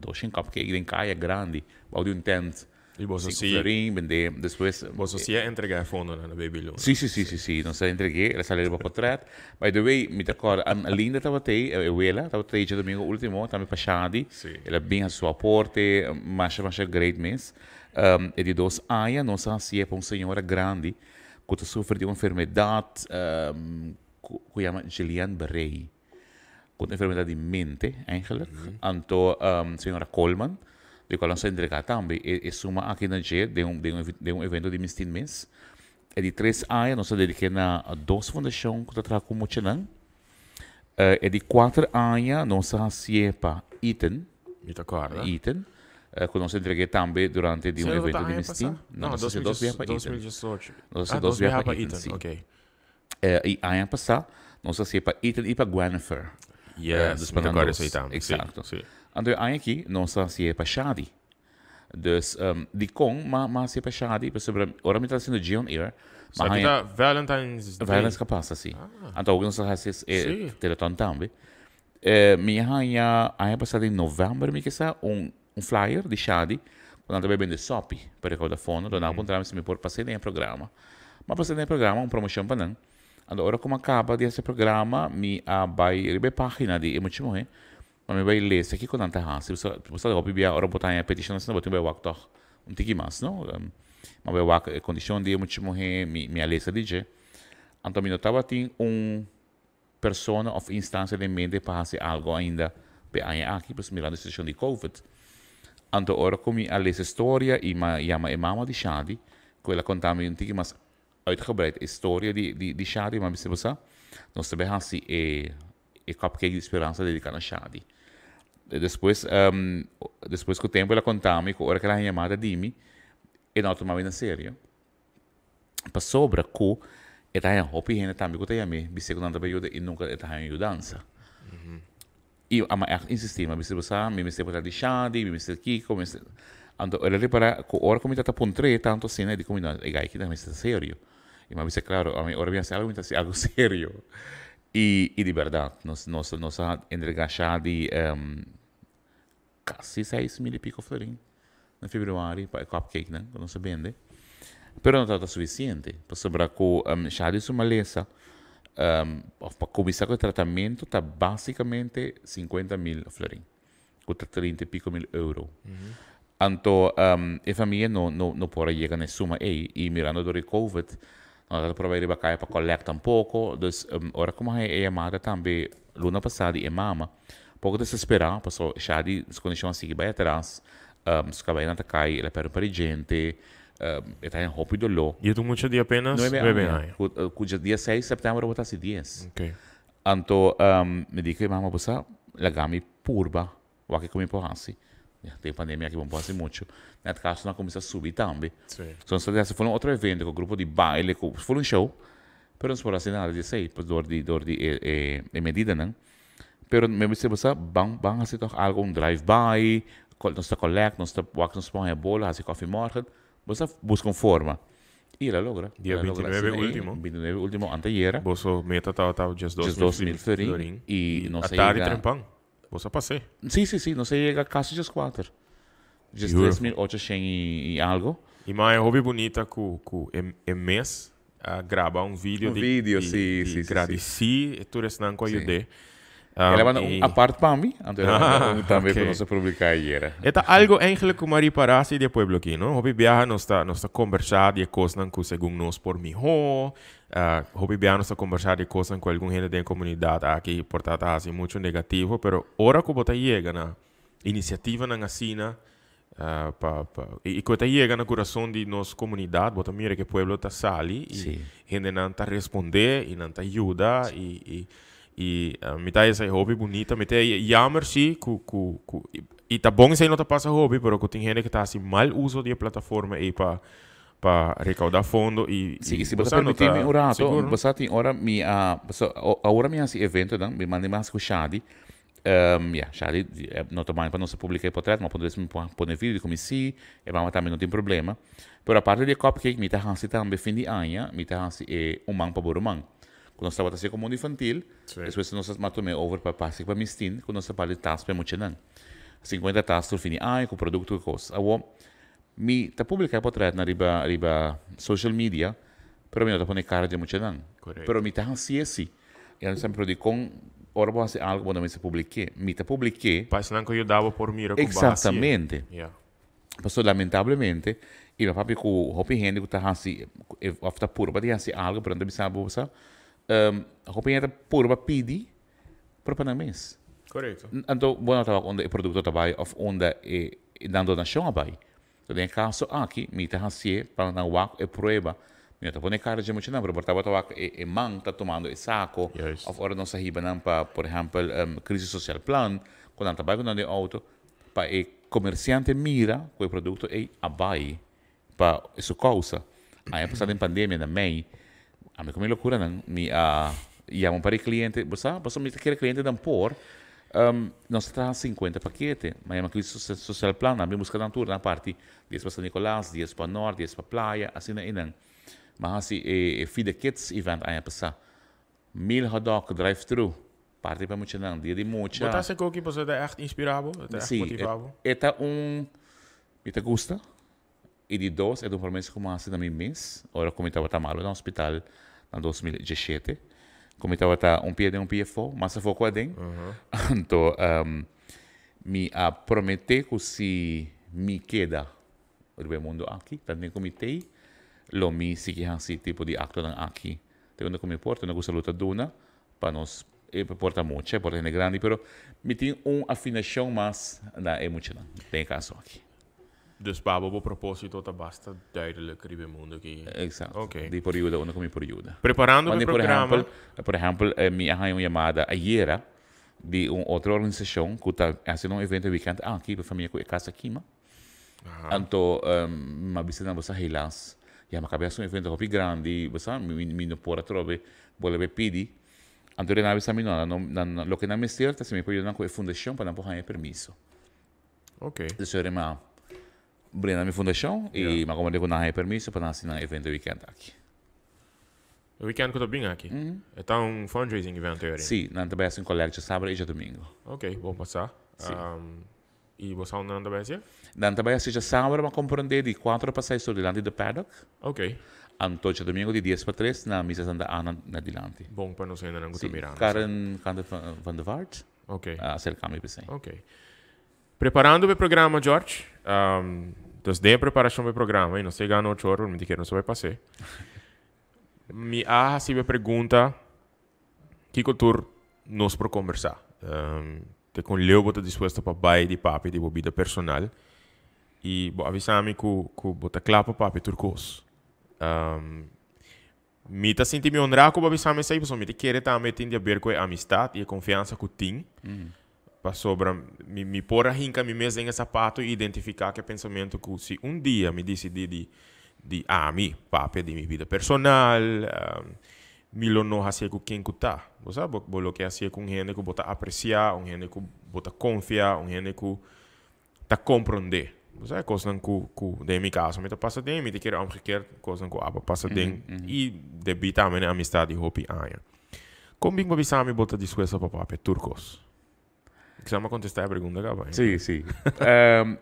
doshen cupcake den kaya grandi, bou di un tent. Y boso Cinco si. florin, bende, despues. Boso si a entrega e fondonan na Baby Luna? Si, si, si, si, si. Nos a entreg'é, el a sali riba potret. By the way, mi ta kòrda, Linda tabat'ei, e wela, tabat'ei djadomingo ultimo, tambe pa Shadi. Si. El a bin hasi su aporte, masha, masha great mes. E di dos aña nos a hasié pa un señora grandi ku ta sufri di un enfermedat ku yama Guillain Barré. Ku un enfermedad di mente eigenlijk. Anto señora Coleman, di cual nos a entrega tambe e suma aki na dje den un den un den un evento di Mistin mes. E di tres aña nos a dediké na dos fundacion ku ta traha ku muchanan. E di kuater aña nos a hasié pa Eaton. Mi ta kòrda. Eaton, ku nos a entreg'é tambe durante di un Esei no evento ta di aña Mistin. pasá? No, No, nos a hasi dos biaha pa Eaton. 2018. Nos a hasi Ah, dos dos biaha biaha pa pa Eaton, Eaton, si. oké. Y aña pasá nos a hasié pa Ethan y pa Gwennifer. Yes, Dus mi pa ta nan kòrda dos. esei tambe. Sí, Exacto. sí. Anto e aña aki nos a hasié pa Shadi. Dus dikon m'a m'a hasié pa Shadi? Pasobra ora mi ta hasiendo G on Air, m'a Sa ki haña. ta Valentine's Day? Valentine's ka pasa, sí. Anto awor nos a hasi e Sí. teleton tambe. Mi a haña aña pasá den novèmber mi kisa un un flyer di Shadi ku nan ta bai bende sòpi pa rekouda fondo. Anto nan a puntra mi si mi por pas'é den e programa. Mi a pas'é den e programa, un promoshon pa nan. Anto ora ku mi a kaba di hasi e programa mi a bai riba e página di e mucha muhé pa mi bai lesa kiko nan ta hasi. Bo sa hopi bia ora bo ta haña petishon asina bo tin bai wak tòg un tiki mas, no? Mi a bai wak e kondishon di e mucha muhé, mi a lesa di dje. Anto mi no tabatin un persona of instancia den mente pa haci algo ainda p'e aña aki, pues mirando e situacion di covid. Anto ora cu mi a lesa e storia y mi a yama e mama di Shadi, cu el a conta mi un tiki mas uitgebreid e storia di di di Shadi, mi a bisa bo sa, nos ta bay haci e e cupcake di speransa dedica na Shadi. Despues despues cu tempo el a conta mi cu ora cu el a haña yamada di mi, e no a tuma mi na serio. Pasobra ku e ta haña hopi hende tambe ku ta yam'é bis'é ku nan ta bai yuda i nunka e ta haña yudansa. I ama ègt insistí, mi a bisa bo sa, mi mester por ta di Shadi, mi mester kiko, mi mester. Anto el a ripará ku ora ku mi ta ta puntr'é tantu asina, e di ku mi no, e gai aki ta mester ta serio. I mi a bisa klaro, ami ora mi hasi algu mi ta hasi algu serio. I i di bèrdat nos nos nos a entregá Shadi Casi 6000 y pico florin na februari pa e cupcakenan cu nos a bende. Pero no tabata suficiente, pasobra cu Shadi su malesa of pa cuminsa cu e tratamento ta basicamente 50.000 florin, cu ta 30 y pico mil euro. Anto e famia no no no por a yega na e suma ey y mirando door e covid no tabata por a bay riba caya pa collect tampoco. Dus ora cu mi haya e yamada tambe luna pasa di e mama, Poko desesperá, paso Shadi su kondishon a sigui bai atras. Su cabeinan ta cay, el a perde un par di djente, e ta haña hopi doló. Y e ta un mucha di apenas Nuebe nuebe aña. aña. Cu, cu dja dia seis september bo ta haci dies. Ok. Anto mi di cu e mama, bo sa, laga mi purba wak kico mi por haci. Ya, den pandemia aki bo no por haci mucho. Net casonan a cuminsa subi tambe. Sí. So nos ta haci full un otro evento cu grupo di baile, cu full un show, pero nos por haci nada di esey, pues door di, door di e, e, e medidanan. Pero mi a bisa bo sa, ban ban hasi tòg algu, un drive by, nos ta collect, nos ta wak nos pon e bola, hasi koffie morgen. Bo sa buska un forma. I el a logra. Dia El a logra 29 asina ei, ultimo. 29 ultimo anteayera. Boso meta tabata 12 Djes mil dos mil florin. florin. I I nos a a tardi yega. trempan. Boso a pas'é. Sí, sí, sí. Nos a yega kasi djes kuater. Djes tres Beautiful. mil ochoshen i algu. I mai hopi bunita ku ku e e mes a graba un video Un di video, di sí, di sí, sí, sí. gradisí e tur esnan ku a Sí. yud'é. El a manda un I apart pa mi, anto el a manda Ah, un tambe ku ok. nos a publiká ayera. E ta algo eigenlijk ku mi a ripará si di e pueblo aki, no? Hopi biaha nos ta nos ta kombersá di e kosnan ku segun nos por mihó, hopi biaha nos ta kombersá di e kosnan ku algun hende den e komunidat aki por ta ta hasi muchu negativo, pero ora ku bo ta yega na inisiativanan asina, Pa pa y cu ta yega na curason di nos comunidad bo ta mira que pueblo ta sali y Sí. hendenan ta responde y nan ta yuda y y y mi ta esai hopi bunita mi ta jammer si cu cu cu y ta bon esai no ta pasa hopi pero cu tin hende cu ta haci mal uso di e plataforma ey pa pa recauda fondo y Sí, y y si bo bo ta sa no permiti mi ta un rato, sigur bo sa tin ora mi a pasobra awor mi haci eventonan mi manda mas cu Shadi Ya, Shadi no ta manda pa nos a publica e potret, ma por mi por pone video di cu mi si, e mama tambe no tin problema. Pero aparte di e cupcake mi ta haci tambe fin di aña, mi ta haci e un man pa bo ruman. Cu nos tabata haci como un infantil, despues nos a tuma e over pa pasa pa mis tin, cu nos ta parti tas pa e muchanan. Cincuenta tas tur fin di aña cu producto cu cos. Awor, mi ta publica e potretnan riba riba social media, pero mi no ta pone cara di e muchanan. Pero mi ta haci esi. E nan semper di kon ora bo hasi algo bo no mester publik'é. Mi ta publik'é. Pa esnan ku yuda bo por mira ku bo hasié. Eksaktamente. Ya. Pasobra lamentablemente i mi a papia ku hopi hende ku ta hasi òf ta purba di hasi algo pero nan ta bisa bo sa hopi hende ta purba pidi pero pa nan mes. Korekto. Anto bo no ta wak unda e produkto ta bai òf unda e nan donashon a bai. So den e kaso aki mi ta hasié pa nan wak e prueba. Mi no ta pone kara dje muchanan, pero por tabata wak e e man ta tumando e sako Juist. òf ora nos a hiba nan pa por ehèmpel Crisis Social Plan ku nan ta bai ku nan den outo pa e komersiante mira ku e produkto ei a bai pa su kousa. Aña pasá den pandemia na mei ami ku mi lokuranan mi a yama un par di kliente, bo sa pasobra mi ta kere klientenan por Nos ta traha sinkuenta pakete. Ma yama Crisis Social Plan, nan bin buska nan tur, nan parti dies pa San Nicolas, dies pa Nort, dies pa Playa, asina einan. M'a hasi e Feed the Kids event aña pasá. Mil hotdog drive thru, parti pa muchanan, dia di mucha. Bo ta hasi koki pasobra e ta ègt inspirá bo, e ta ègt Sí, motivá bo? e ta un, mi ta gusta. I di dos, e ta un promesa ku mi a hasi na mi mes ora ku mi tabata malu na hospital na 2017, ku mi tabata un pia den un pia afó, mas afó ku aden. Anto mi a prometé ku si mi keda riba e mundu aki, tanten ku mi t'ei, lo mi sigui hasi tipo di aktonan aki. Te unda ku mi por, te unda ku salud ta duna pa nos, e por ta mucha, e por ta hende grandi, pero mi tin un afinashon mas na e muchanan den e kaso aki. Dus pa bo bo propósito ta basta duidelijk riba e mundo aki. Exacto. Ok. Di por yuda unda ku mi por yuda. Preparando pa e Wanneer por programa. ehempel, por ehempel mi a haña un yamada ayera di un otro organisashon ku ta hasiendo un evento e weekend aki pa famia ku e kas a kima. Anto mi a bisa nan bo sa helaas ya mi a kaba di hasi un evento hopi grandi bo sa mi mi no por atrobe bolbe pidi. Anto nan a bisa mi no nan loke nan mester ta si mi por yuda nan ku e fundashon pa nan por haña e permiso. Ok. Dus ora mi a brinda mi fundashon i mi a komprende ku nan haña permiso pa nan hasi nan evento e weekend aki. E weekend ku ta bin aki? E ta un fundraising event ora? Si, nan ta bai hasi un kolèk djasabra i djadumingu. Ok, bon pa sa. Si. I bo sa unda nan ta bai hasi? Nan ta bai hasi djasabra, mi a komprende, di kuater pa seis ora dilanti The Paddock. Ok. Anto djadumingu di dies pa tres na Misa Santa Ana na dilanti. Bon pa nos hendenan ku ta Si, mirando sa. Karen Kante van der Vaart. Ok. A acerca mi p'esei. Ok. Preparando p'e programa, George. Dus den e preparacion p'e programa, y nos ta yegando ocho ora, pero mi ta kere nos ta bai pas'é. Mi a haci bo e pregunta, kico tur nos por combersa? Te con leu bo ta dispuesto pa bai di papia di bo bida personal? I bo a bisa mi ku ku bo ta kla pa papia tur kos. Um, mi ta sinti mi honrá ku bo a bisa mi esei, pasobra mi ta kere tambe tin di haber ku e amistat i e konfiansa ku tin. Pasobra mi mi por a hinka mi mes den e sapato i identifiká ku e pensamentu ku si un dia mi disidí di di ami papia di mi bida personal, mi lo no hasié ku ken ku ta. Bo sa, bo bo lo ke hasié ku un hende ku bo ta apresiá, un hende ku bo ta konfia, un hende ku ta komprondé. Bo sa e kosnan ku ku den mi kaso mi ta pasa den, mi ta kere omgekeerd kosnan ku abo pasa den i debí tambe na e amistad di hopi aña. Kon bin bo bisa mi bo ta dispuesto pa papia tur kos? Kisas mi a kontestá e pregunta kaba. Sí, sí.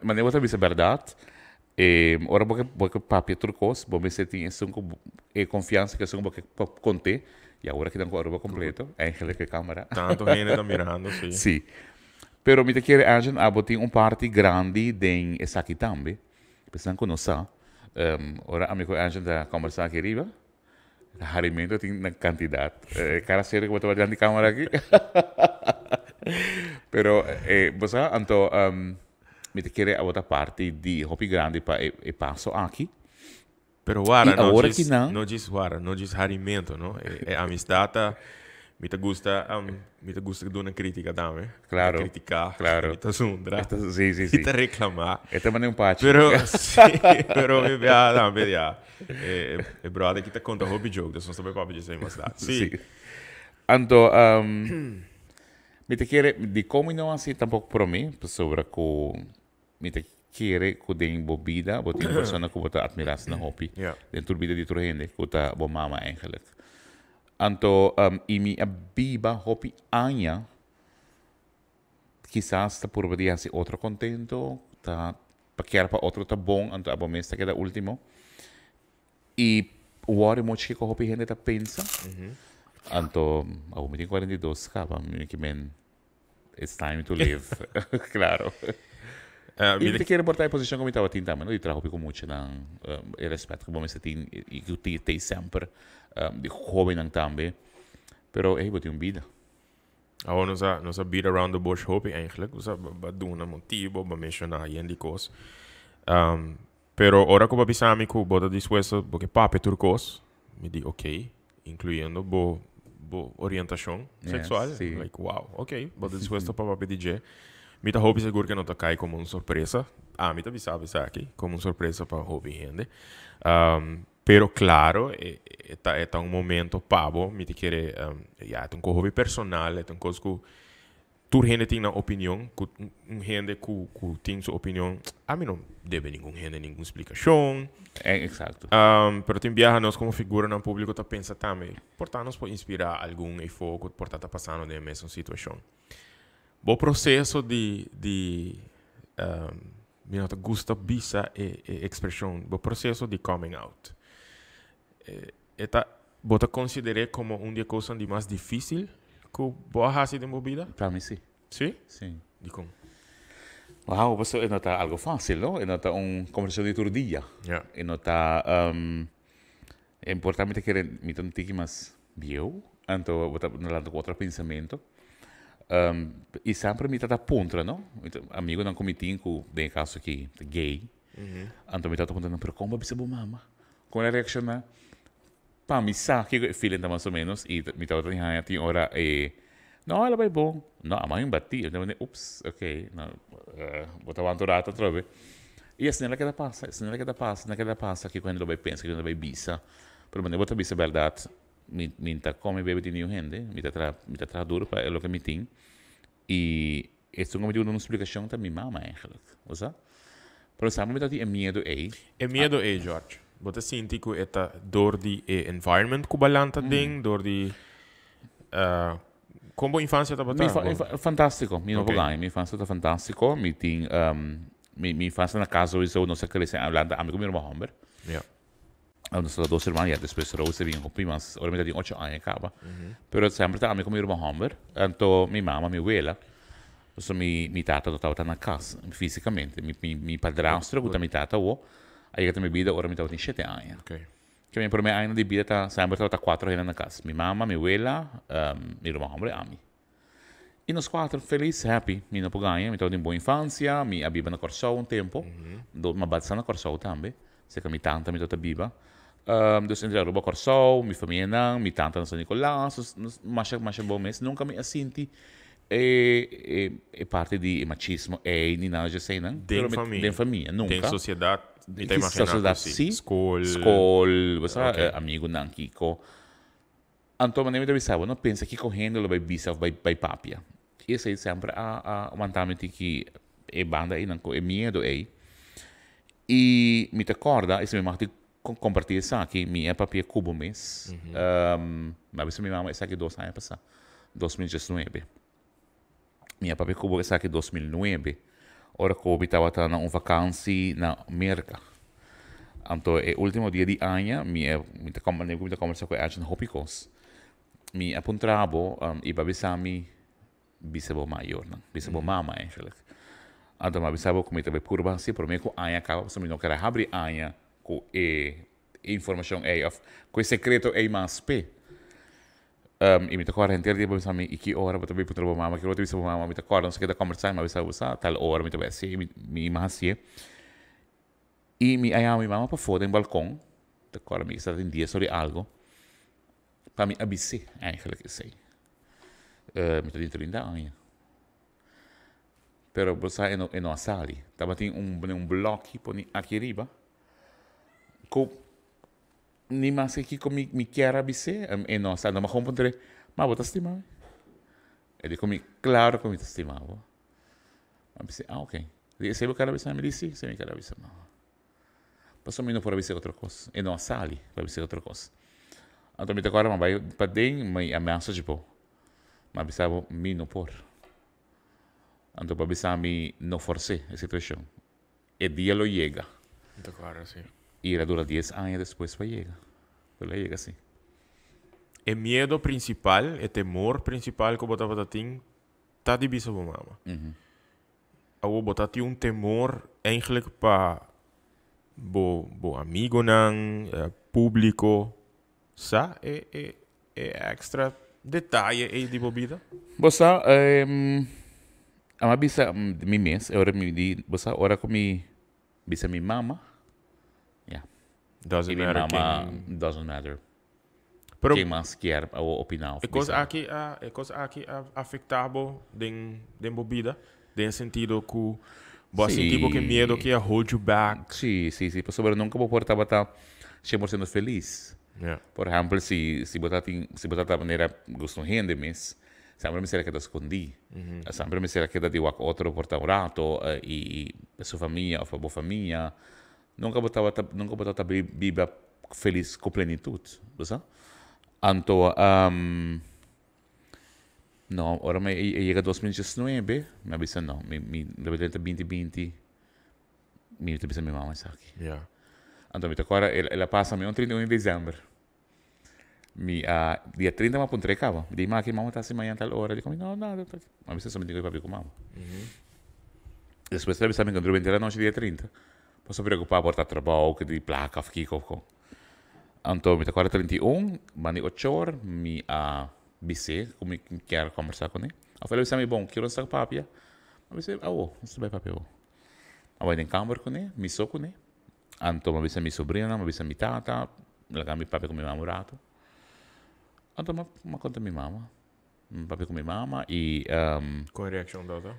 Manera bo ta bisa bèrdat, ora bo ke bo ke papia tur kos, bo mester tin esun ku e konfiansa ku esun ku bo ke kont'é, i awor aki nan ku Aruba kompleto, eigenlijk e kamera. Tantu hende ta mirando, sí. Sí. Pero mi ta kere Arjen abo tin un parti grandi den esaki tambe. Esnan ku no sa, ora ami ku Arjen ta kombersá aki riba, harimento tin na kantidat. E kara serio ku bo ta wak dilanti kamera aki. Pero bo sa, anto mi ta kere abo ta parti di hopi grandi pa e paso aki. Pero wara, no djis, no djis wara, no djis harimento, no? E, e amistad ta, mi ta gusta, um, mi ta gusta duna crítica tambe. Claro. Critica. Claro. Mi ta zundra. Esta, sí, sí, sí. Mi ta reclama. E ta manda un pachi. Pero, sí, pero mi bia tambe, ya. E, e brother ki ta conta hopi joke, dus nos ta bay papia djis mas laat. Sí. Sí. Anto, um, mi ta kere, di con mi no haci tampoco prome, pasobra cu Mi ta kere ku den bo bida bo tin un persona ku bo ta atmirá asina hopi. Den tur bida di tur hende ku ta bo mama eigenlijk. Anto i mi a biba hopi aña kisas ta purba di hasi otro kontento, ta pa kier pa otro ta bon anto abo mes ta keda ultimo. I wòrdu mochi kiko hopi hende ta pensa. Anto abo mi tin 42 kaba mi ke men It's time to live. Claro. I mi ta kere por ta e posicion ku mi tabatin tambe, no? Di traha hopi ku muchanan, e respet ku bo mester tin i ku tin tei semper, di hobennan tambe. Pero ey, bo tin un bida. Awor nos a nos a beat around the bush hopi eigenlijk. Nos a ba duna motibo, ba menciona yen di kos. Pero ora ku bo a bisa mi ku bo ta dispuesto bo ke papia tur kos, mi di ok, inkluyendo bo bo orientashon seksual. Like wow, ok, bo ta dispuesto pa papia di dje. Mi ta hopi sigur ke no ta kai komo un sorpresa. Ami ta bisa esaki komo un sorpresa pa hopi hende. Pero klaro e ta e ta un momento pa bo, mi ta kere ya e ta un kos hopi personal, e ta un kos ku Tur hende tin nan opinion, ku un hende ku ku tin su opinion, ami no debe ningun hende ningun splikashon. Exacto. Pero tin biaha nos komo figuranan públiko ta pensa tambe, por ta nos por inspirá algun efo ku por ta ta pasando den e mesun situashon. Bo proseso di di mi no ta gusta bisa e e ekspreshon, bo proseso di coming out, e ta Bo ta konsider'é komo un di e kosnan di mas difísil ku bo a hasi den bo bida? Pa mi sí. Sí? Sí. Dikon? Wou, pasobra e no ta algu fásil, no? E no ta un kombersashon di tur dia. Ja. E no ta, e importá mi ta kere mi ta un tiki mas bieu, anto bo ta lanta ku otro pensamentu. I semper mi ta ta puntra, no? Amigunan ku mi tin ku den e kaso aki ta gay, anto mi ta ta puntra nan, pero kon bo a bisa bo mama? Kon el a reakshoná? Pa mi sa kiko e feeling ta mas o ménos i mi tabata tin haña tin ora e no el a bai bon. No a man batí. Mi tabata ups ok no bo ta wanta un rato atrobe. I asina el a keda pasa asina el a keda pasa asina el a keda pasa kiko hende lo bai pensa kiko hende lo bai bisa. Pero manera bo ta bisa bèrdat mi mi ta kome bebe di niun hende mi ta traha mi ta traha duru pa e loke mi tin i esun ku mi tin ku duna un splikashon ta mi mama eigentlik bo sa. Pero sa mi ta tin e miedu ei. E miedu ei, George, bo ta sinti ku e ta dor di e environment ku bo a lanta den, dor di kon bo infansia tabata? Mi fantástiko, mi no por gaña, mi infansia ta fantástiko, mi tin mi infansia na kas souiso nos a krese a lanta ami ku mi ruman hòmber. Ja. Nos ta dos hermano, ya despues Rose a bin hopi mas ora mi ta tin ocho aña kaba. Pero semper ta ami ku mi ruman hòmber, anto mi mama, mi wela. Pasobra mi mi tata no tabata na kas físikamente. Mi mi mi padrastro ku ta mi tata awo a yega ta mi bida ora mi tabatin shete aña. Ke mi promé añanan di bida ta semper tabata kuatro hende na kas, mi mama, mi wela, mi ruman hòmber i ami. I nos kuater felis, happy. Mi no por gaña, mi tabata den bon infansia, mi a biba na Kòrsou un tempu, mi a batisa na Kòrsou tambe, serka mi tanta mi tabata biba. Dus entre Aruba Kòrsou, mi famianan, mi tanta na San Nicolas, nos nos masha masha bon mes. Nunka mi a sinti e e parti di e machismo ei ni nada di eseinan. Den famia. Den famia, nunka. Den sosiedat, mi ta imagina ku si. Skol. Skol, bo sa, amigunan kiko. Anto manera mi ta bisa bo, no pensa kiko hende lo bai bisa of bai bai papia. I esei semper a a wanta mi tiki e banda einan ku e miedu ei. I mi ta kòrda, esei mi mag di kompartí esaki, mi a papia ku bo mes. Mi a bisa mi mama esaki dos aña pasá, 2019. Mi a papia ku bo esaki 2009, ora ku mi tabata na un vakansi na Merka. Anto e ultimo dia di aña mi a mi ta mi ta kombersa ku Edjean hopi kos. Mi a puntra bo i bo a bisa mi bisa bo mayornan, bisa bo mama eigenlijk. Anto mi a bisa bo ku mi ta bai purba hasi prome ku aña kaba pasobra mi no kere habri aña ku e informashon ei òf ku e sekreto ei mas p'e. I mi ta kòrda henter dia bo bisa mi, i ki ora bo ta bai puntra bo mama, ki ora bo ta bisa bo mama, mi ta kòrda nos a keda kòmbersá, mi a bisa bo sa tal ora mi ta bai hasié, mi a hasié. I mi a yama mi mama pafó den balkon, ta kòrda mi kisas tin dies ora i algu, pa mi a bis'é eigenlijk esei. Mi ta tin 30 aña. Pero bo sa e no e no a sali. Tabatin un un blòki poni aki riba ku Ni maske kiko mi mi kier a bis'é, e no sa. No mehor puntr'é, Ma bo ta stima mi? E di ku mi, Klaro ku mi ta stima bo. Mi a bis'é, Ah, oke. Di esei bo kier a bisa mi? Mi di, Si, esei mi kier a bisa. Pasobra mi no por a bis'é otro kos. E no a sali pa bis'é otro kos. Anto mi ta kòrda mi a bai paden, mi a message bo. Mi a bisa bo, Mi no por. Anto bo a bisa mi, No fors'é e situashon. E dia lo yega. Mi ta kòrda, si. I el a dura dies aña despues pa yega. Pero el a yega si. E miedo principal, e temor principal ku bo tabata tin, ta di bisa bo mama. Awor bo ta tin un temor eigenlijk pa bo bo amigonan, publico sa e e e extra detaye ei di bo bida? Bo sa, a bisa mi mes, e ora mi di, bo sa ora ku mi bisa mi mama, ya. Doesn't I mi matter mama, ken. doesn't matter. Pero Ken mas kier a opina of e kos bisa. aki a e kos aki a afekta bo den den bo bida? Den e sentido ku bo a sinti bo ke miedo Sí. ke a hold you back? Sí, sí, sí. Pasobra nunka bo por tabata 100% felis. Ja. Por ehèmpel, si si bo ta tin si bo ta ta manera gusta un hende mes, semper mester a keda skondí. Semper mester a keda di wak otro por ta un rato i i su famia òf bo famia. Nunka bo tabata nunka bo tabata biba felis ku plenitut, bo sa. Anto no, ora mi a yega 2019, mi a bisa no, mi mi ta binti binti mi ta bisa mi mama esaki. Ja. Anto mi ta kòrda el a pasa mi un 31 di december. Mi a dia 30 mi a puntra e kaba. Mi di, ma ki mama ta hasi mañana tal ora? Di komo, no, nada. Mi a bisa solamente ku e papia ku mama. Despues el a bisa mi ku durante anochi dia 30, pasobra preokupa por ta trabou, ku di plaka òf kiko òf kon. Anto mi ta kòrda 31, banda di ocho or, mi a bis'é ku mi kier kòmbersá kuné. Òf el a bisa mi, bon, kiko nos ta papia? Mi a bis'é, awo, nos ta bai papia awo. A bai den kamber kuné, mi so kuné. Anto mi a bisa mi sobrinonan, mi a bisa mi tata, laga mi papia ku mi mama un ratu. Anto mi a konta mi mama, mi papia ku mi mama i Kon e reakshon tabata?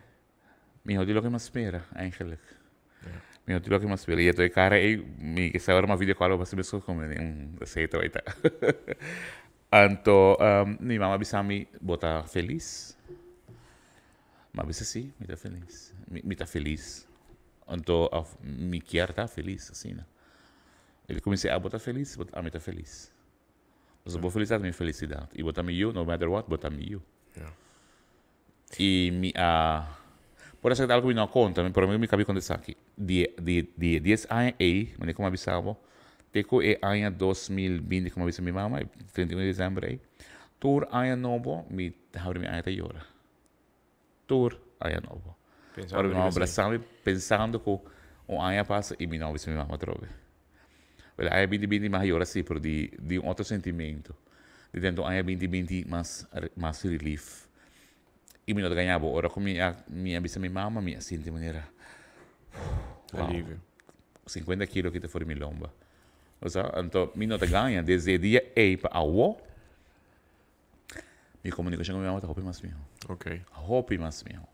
Miho di loke mi a spera, eigenlijk. Miho di loke mi a spera. I e kara ei, mi ke sa ora mi a video call bo pasobra mi como esei ta bai ta. Anto mi mama a bisa mi, bo ta felis? Mi a bisa si, mi ta felis. Mi ta felis. Anto of mi kier ta felis asina. El kuminsá, abo ta felis? Ami ta felis. Pasobra bo felisidat ta mi felisidat. I bo ta mi yu, no matter what, bo ta mi yu. I mi a, por esaki ta algu mi no a konta, pero mi kabi konta esaki. Di di di e dies aña ei, manera ku mi a bisa bo, te ku e aña 2020 ku mi a bisa mi mama, e 31 di desèmber ei, tur aña nobo mi ta habri mi aña ta yora. Tur aña nobo. Pensando Ora mi mama riba esei. brasa mi pensando ku un aña a pasa i mi no a bisa mi mama atrobe. Wel aña binti binti mi a yora si, pero di di un otro sentimento. Di dentro aña binti binti mas mas relief. I mi no ta gaña bo, ora ku mi a mi a bisa mi mama, mi a sinti manera, wow, Alivio. 50 kilo kita for di mi lomba. Bo sa? Anto mi no ta gaña, desde e dia ei pa awo, mi komunikashon ku mi mama ta hopi mas mihó. Ok. Hopi mas mihó.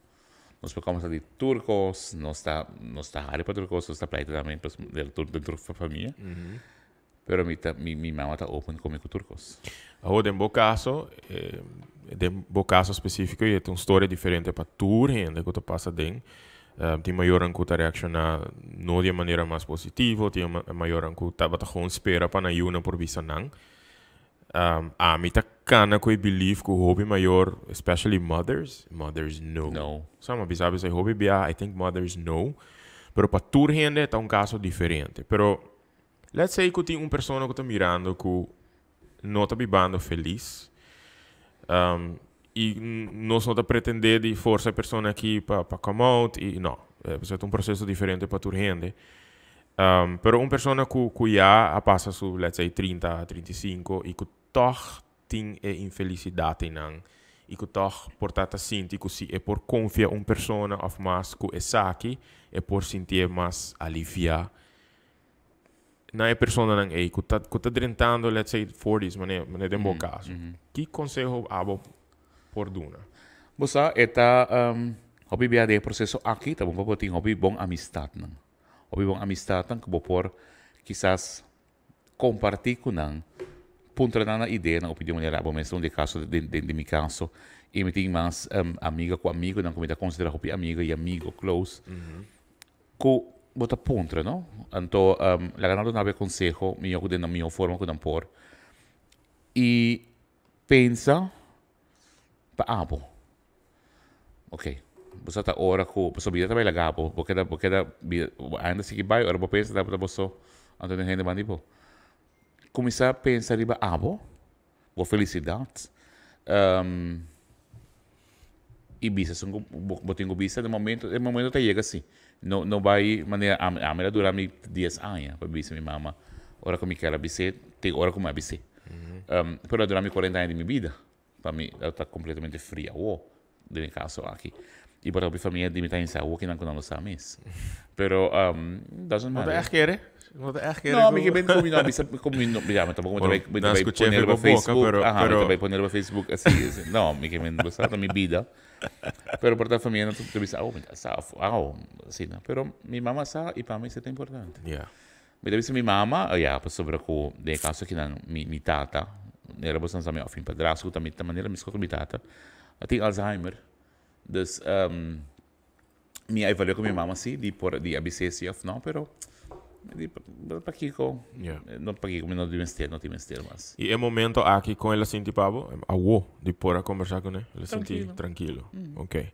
Nos por kombersa di tur kos, nos ta nos ta hari pa tur kos, nos ta pleita tambe den tur den tur famia. Pero mi ta mi mi mama ta open ku mi ku tur kos. Awor den bo kaso, den bo kaso spesífiko i e ta un storia diferente pa tur hende ku ta pasa den. Tin mayornan ku ta reakshoná no di e manera mas positivo, tin mayornan ku tabata gewoon spera pa nan yunan por bisa nan. Ami ta kana ku e belief ku hopi mayor, especially mothers, mothers know. Know. Sa mi a bisa esei hopi bia, I think mothers know. Pero pa tur hende ta un kaso diferente. Pero Let's say ku tin un persona ku ta mirando ku no ta bibando felis, i nos no ta pretendé di forsa e persona aki pa pa come out i no, pasobra ta un proseso diferente pa tur hende. Pero un persona ku ku ya a pasa su let's say 30, 35 i ku tòg tin e infelisidat einan i ku tòg por ta ta sinti ku si e por konfia un persona òf mas ku esaki e por sintié mas aliviá na e personanan ei ku ta ku ta drentando let's say forties mane mane den bo kaso ki konseho abo por duna? Bo sa e ta hopi bia den e proseso aki ta bon pa bo tin hopi bon amistatnan hopi bon amistatnan ku bo por kisas kompartí ku nan puntra nan nan ideanan opinion manera abo mes ta un di e kaso den den mi kaso i mi tin mas amiga ku amigonan ku mi ta konsidera hopi amiga i amigo close. Ku bo ta puntra, no? Anto, laga nan duna bo e konseho mihó ku den nan mihó forma ku nan por. I pensa pa abo. Oke, bo sa ta ora ku pasobra bida ta bai laga bo, bo keda bo keda bida bo ainda sigui bai, ora bo pensa ta bo so, anto no hende banda di bo. Kuminsá pensa riba abo. Bo felisidat i bisa esun ku bo tin ku bisa den momento e momento ta yega si no no bai manera ami ami a dura mi dies aña pa bisa mi mama ora ku mi kier a bis'é te ora ku mi a bis'é pero a dura mi cuarenta aña di mi bida pa mi ta completamente fria awo den e kaso aki i por hopi famia di mi ta insa awo kinan ku nan lo sa mes pero doesn't No ta matter. ègt kere? No ta ègt kere No, ku mi ke ben ku mi no bisa ku mi no ya mi tampoco mi ta Bueno, bai mi ta nan bai skuch'é pone riba riba boka, Facebook pero aha mi ta pero bai pone riba Facebook asi asi no mi ke men bo sa ta mi bida pero por ta famia nan ta bisa awo mi ta sa of awo asina pero mi mama sa i pa mi esei ta importante. Ya. Mi ta bisa mi mama ya pasobra ku den e kaso akinan mi mi tata manera bo sa mi of mi padrastro ku ta mi ta manera mi skohe mi tata a tin Alzheimer dus mi a evalua ku mi mama si di por di a bis'é si of no pero mi di pakiko no pakiko mi no tin mester no tin mester mas. I e momento aki kon el a sinti pa bo? Awo di por a kombersá kuné? El a sinti trankilo. Ok.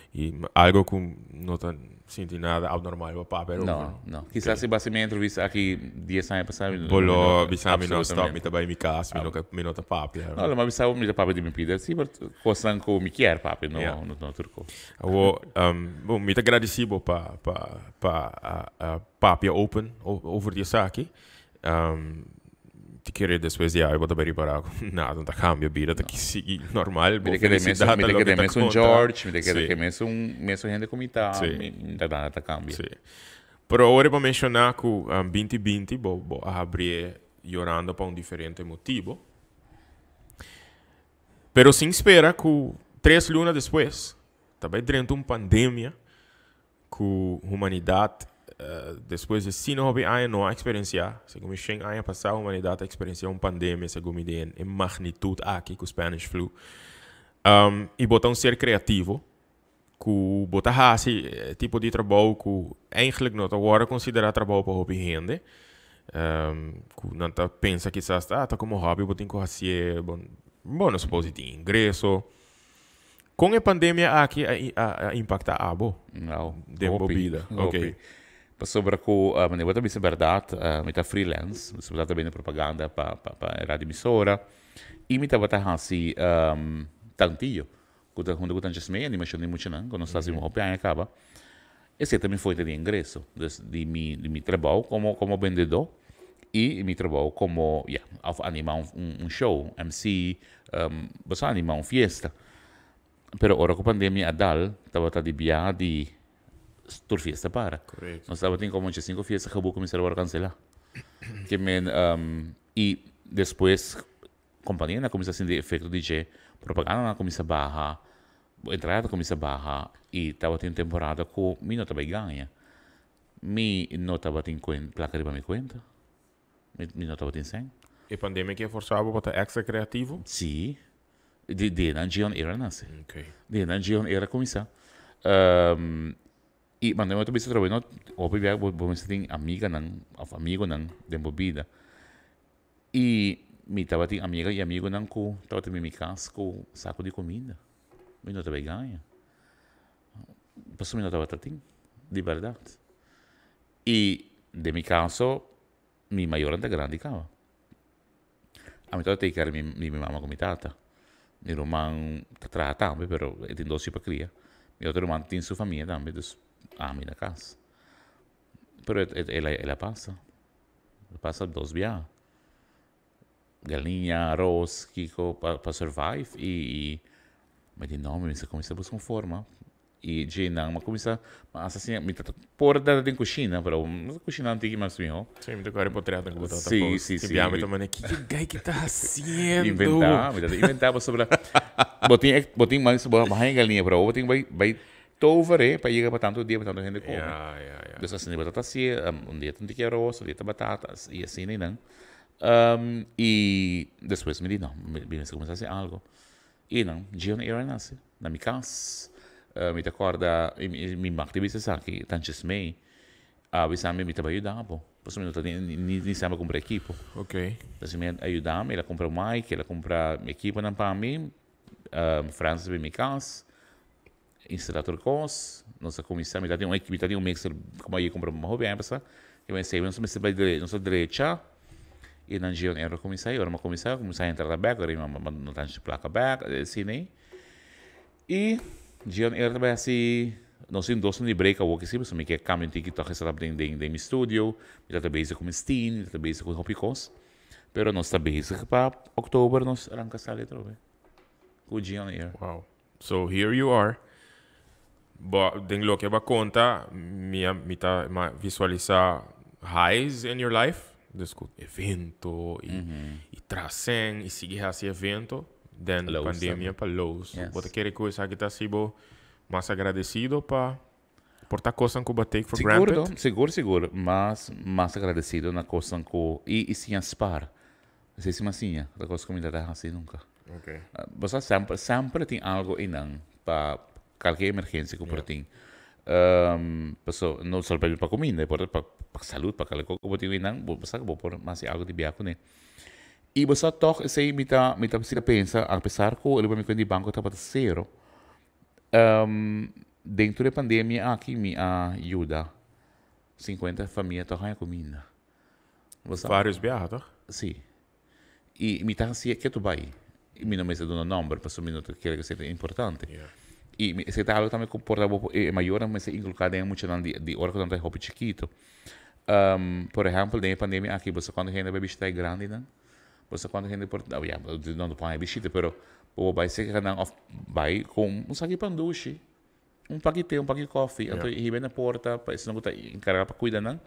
I algo ku no ta sinti nada abnormal bo papia erover. No, no. Kisas si base mi entrevista aki dies aña pasá mi Bo lo bisa mi no stop mi ta bai mi kas mi no mi no ta papia. No, lo mi a bisa bo mi ta papia di mi bida si but kosnan ku mi kier papia no no tur kos. Awor bo mi ta gradisi bo pa pa pa papia open over di esaki. Ti kere despues di awe bo ta bai ripará ku nada no ta kambia, bida ta sigui normal, bo Mi ta kere felisidat mi ta ta loke kere ta mesun konta. George, mi ta kere Sí. ke mesun mesun hende ku mi ta, Sí. mi mi ta nada ta kambia. Sí. Pero awor e bo menshoná ku binti binti bo bo a habrié yorando pa un diferente motibo. Pero sin spera ku tres luna despues ta bai drenta un pandemia Ku humanidat despues di asina hopi aña no a eksperensiá. Segun mi shen aña pasá humanidat a eksperensiá un pandemia segun mi den e magnitut aki ku Spanish Flu. I bo ta un ser kreativo ku bo ta hasi e tipo di trabou ku eigentlik no ta wòrdu konsiderá trabou pa hopi hende. Ku nan ta pensa kisas ta ta komo hòbi bo tin ku hasié, bo no supos di tin ingreso. Kon e pandemia aki a a impacta abo No, den bo hopi, bida? hopi. Ok. Pasobra ku manera bo ta bisa bèrdat, mi ta freelance, mi tabata bende propaganda pa pa pa e radio emisora i mi tabata hasi tantillo ku ta hunto ku Tanchis May, animashon di muchanan ku nos ta hasi hopi aña kaba. Esei ta mi fuente di ingreso, dus di mi di mi trabou komo komo bendedó i mi trabou komo ya òf animá un un show, MC, bo sa animá un fiesta. Pero ora ku pandemia a dal, tabata di biaha di tur fiesta para. Correcto. Nos tabatin como 5 fiesta geboek ku mester a wòrdu kanselá. Ke men, i despues kompanianan a kuminsá sinti efekto di dje, propagandanan a kuminsá baha, entrada a kuminsá baha i tabatin temporada ku mi no ta bai gaña. Mi no tabatin plaka riba mi kuenta. Mi no tabatin sèn. E pandemia ke forsa bo pa ta extra kreativo? Sí. Di di nan Gion era nase. Okay. Di nan Gion era kuminsá. I manera mi ta bisa atrobe no, hopi bia bo bo mester tin amiganan òf amigonan den bo bida. I mi tabatin amiga i amigonan ku tabata bin mi kas ku saku di kuminda. Mi no ta bai gaña. Pasobra mi no tabata tin, di bèrdat. I den mi kaso, mi mayornan ta grandi kaba. Ami tabata take care di mi mama ku mi tata. Mi ruman ta traha tambe, pero e tin dos yu pa kria. Mi otro ruman tin su famia tambe, dus ami na kas. Pero el a pasa, el a pasa dos biaha. Galiña, aros, kiko pa survive i mi di no, mi mester kuminsá buska un forma. I dje nan mi a kuminsá, mi a hasta siña, mi ta por ta den kushina, pero kushina un tiki mas mihó. Sí, mi ta kore potret ku bo tabata Sí, post. sí, sí. Tin bia mi ta manda, kiko e guy ki ta hasiendo? Inventá, mi ta inventá pasobra bo tin bo tin mas bo haña galiña, pero bo tin bai bai tover e pa yega pa tantu dia pa tantu hende kome. Ya, ya, ya. Dus asina bo ta hasié, un dia ta un tiki aros, un dia ta batata, i asina i nan. I despues mi di no, mi mester kuminsá hasi algu. I nan, Gion Aaron nase na mi kas. Mi ta kòrda, mi mak ta bisa esaki, Tanches May a bisa mi, mi ta bai yuda bo, pasobra mi no ta ni sa kumpra ekipo. Entonces mi a yuda mi, el a kumpra mic, el a kumpra ekiponan pa mi, Francis a bin mi kas, instalá tur kos, nos a kuminsá, mi ta tin un mi ta tin un mixer ku mi a kumpra hopi aña pasá, i esei nos mester bai nos a drecha i nan Gion Aaron a kuminsá i ora mi a kuminsá, kuminsá a entrada bèk, ora mi mama no ta haña plaka bèk, asina ei. I Gion Aaron ta bai hasi, nos tin dos di break awor ki si, pasobra mi ke kambia un tiki tòg esaki den den mi studio, mi ta ta bezig ku mi steam, mi ta ta bezig ku hopi kos, pero nos ta bezig pa oktober nos ranka sali atrobe ku Gion Aaron. Wow. So here you are. Bo, den loke bo a konta, mi a, mi ta ma visualisá highs in your life. Dus ku evento i, i trasen i sigui hasi evento. Den Lows pandemia tambe. pa lows. Yes. Bo ta kere ku esaki ta hasi bo mas agradesido pa por ta kosnan ku bo a take for Sigur granted? no, sigur sigur. Mas, mas agradesido na kosnan ku, i, i siña spar. Esei si mas siña, ta kos ku mi ta ta hasi nunka. Okay. Bo sa semper, semper tin algo einan pa kalke emergensia ku por tin. Paso no solo pa kuminda, e por ta pa pa salud, pa kalke kos ku bo tin einan, bo sa ku bo por hasi algo di bia kuné. I bo sa tòg esei mi ta mi ta si pensa apesar ku riba mi kuenta di banko tabata sero, den tur e pandemia aki mi a yuda sinkuenta famia tòg haña kuminda. Bo sa? Varios biaha tòg? Si. I mi ta hasié ketu bai. I mi no mester duna nòmber pasobra mi no ta kere ku esei ta importante. I mi esei ta algu tambe ku por ta bo e mayornan mester inkulká den e muchanan di di ora ku nan ta hopi chikitu. Por ehèmpel den e pandemia aki bo sa kuantu hende a bai bishitá e grandinan? Bo sa kuantu hende por ya nan no por haña bishita pero bo bai serka nan òf bai ku un saki pan dushi, un paki te, un paki kòfi anto hiba na porta pa esnan ku ta enkargá pa kuida nan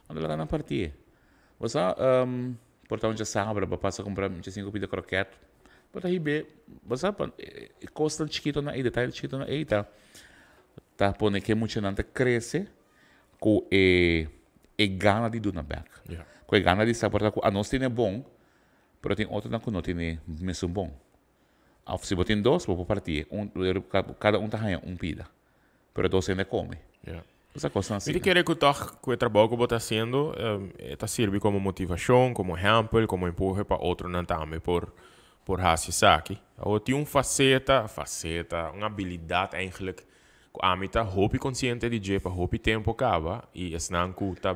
anto laga nan partié. Bo sa por ta un djasabra bo pasa kumpra un djasingu pida kroket bo ta hib'é bo sa pa e kosnan chikitonan ei detaye chikitonan ei ta ta pone ke muchanan ta krese ku e e gana di duna bèk ku e gana di sa por ta ku anos tene bon pero tin otronan ku no tene mesun bon òf si bo tin dos bo por partié un kada un ta haña un pida pero dos hende kome. Esa kosnan Mi asina. ta kere ku tòg ku e trabou ku bo ta hasiendo e ta sirbi komo motivashon, komo ehèmpel, komo empuje pa otronan tambe por por hasi esaki. Awor tin un faseta, faseta, un abilidat eigenlijk ku ami ta hopi konsiente di dje pa hopi tempu kaba i esnan ku ta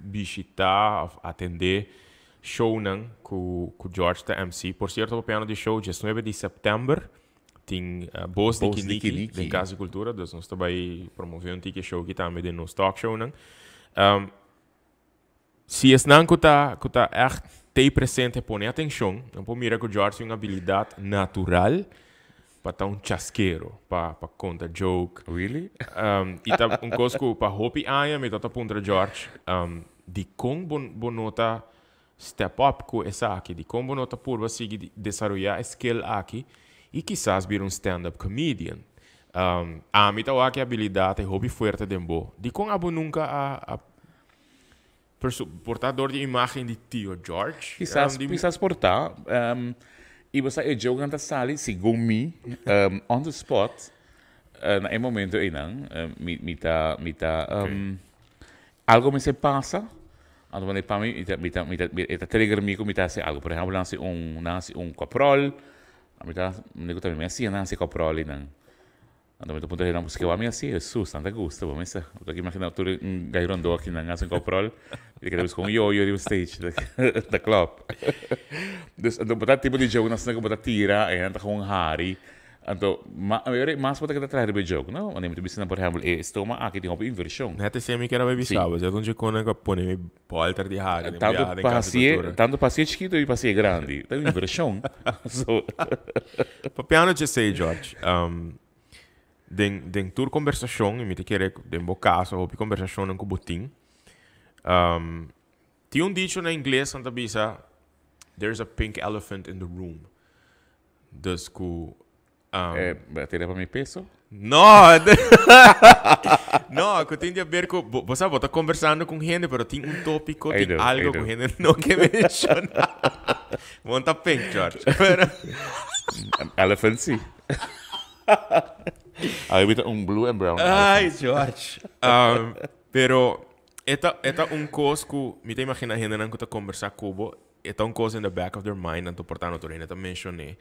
bishitá òf atendé shownan ku ku George ta MC. Por sierto papiando di show, diesnuebe di sèptèmber Tin Bos di Kiniki den Cas di Cultura, dus nos ta bay promove un tiki show aki tambe den nos talk shownan. Si esnan cu ta cu ta echt tey presente pone atencion, nan por mira cu George tin un habilidad natural. pa ta un chaskero, pa konta joke. Really? I ta un kos ku pa hopi aña mi tabata puntra George, dikon bo bo no ta step up ku esaki? Dikon bo no ta purba sigui desaroyá e skill aki i kisas bira un stand up comedian? Ami ta wak e abilidat e hopi fuerte den bo. Dikon abo nunka a a por ta dor di imagen di Tio George? Kisas, kisas por ta. I bo sa e jokenan ta sali segun mi on the spot na e momento einan. Mi mi ta mi ta algo mester pasa anto wanneer pa mi mi ta mi ta mi ta e ta trigger mi ku mi ta hasi algo. Por ehempel nan hasi un nan hasi un kopròl mi ta mi ku ta mi a siña nan hasi kopròl einan. Anto mi ta puntra nan paske wak mi hasi Jesus nan ta gusta bo mester bo ta imagina tur un gai rondó aki nan hasi un kopròl i ta keda buska un yoyo riba stage ta klòp dus anto bo ta tipo di joke nan asina ku bo ta tira i nan ta gewoon hari anto mas bo ta keda traha riba e joke no wanneer mi ta bisa nan por ehempel e stoma aki tin hopi invershon. Net esei mi kier a bai bisa bo, esei ta un dje kona ku a pone mi bolter di hari den Tanto biaha den pa Cas di hasié, Cultura. tanto pa hasié chiquito y pa hasié grandi. Ta un inversion. So. Papiando dje esei, George, den, den tur combersacion, y mi ta kere den bo caso hopi combersacionnan cu bo tin, tin un dicho na ingles nan ta bisa, There's a pink elephant in the room. Dus cu Eh, tira pa mi peso? No! No, ku tin di haber ku, bo, bo sa, bo ta conversando con hende, pero tin un tópico, tin I know, algo I ku know. hende no ke menciona. Bo no ta pink, George. Pero, An elephant sí. Awe mi ta un blue and brown ay, elephant. George. Pero, e ta, e ta un kos ku mi ta imagina hendenan ku ta conversa ku bo, E ta un kos in the back of their mind, anto por ta no tur hende ta mencion'é.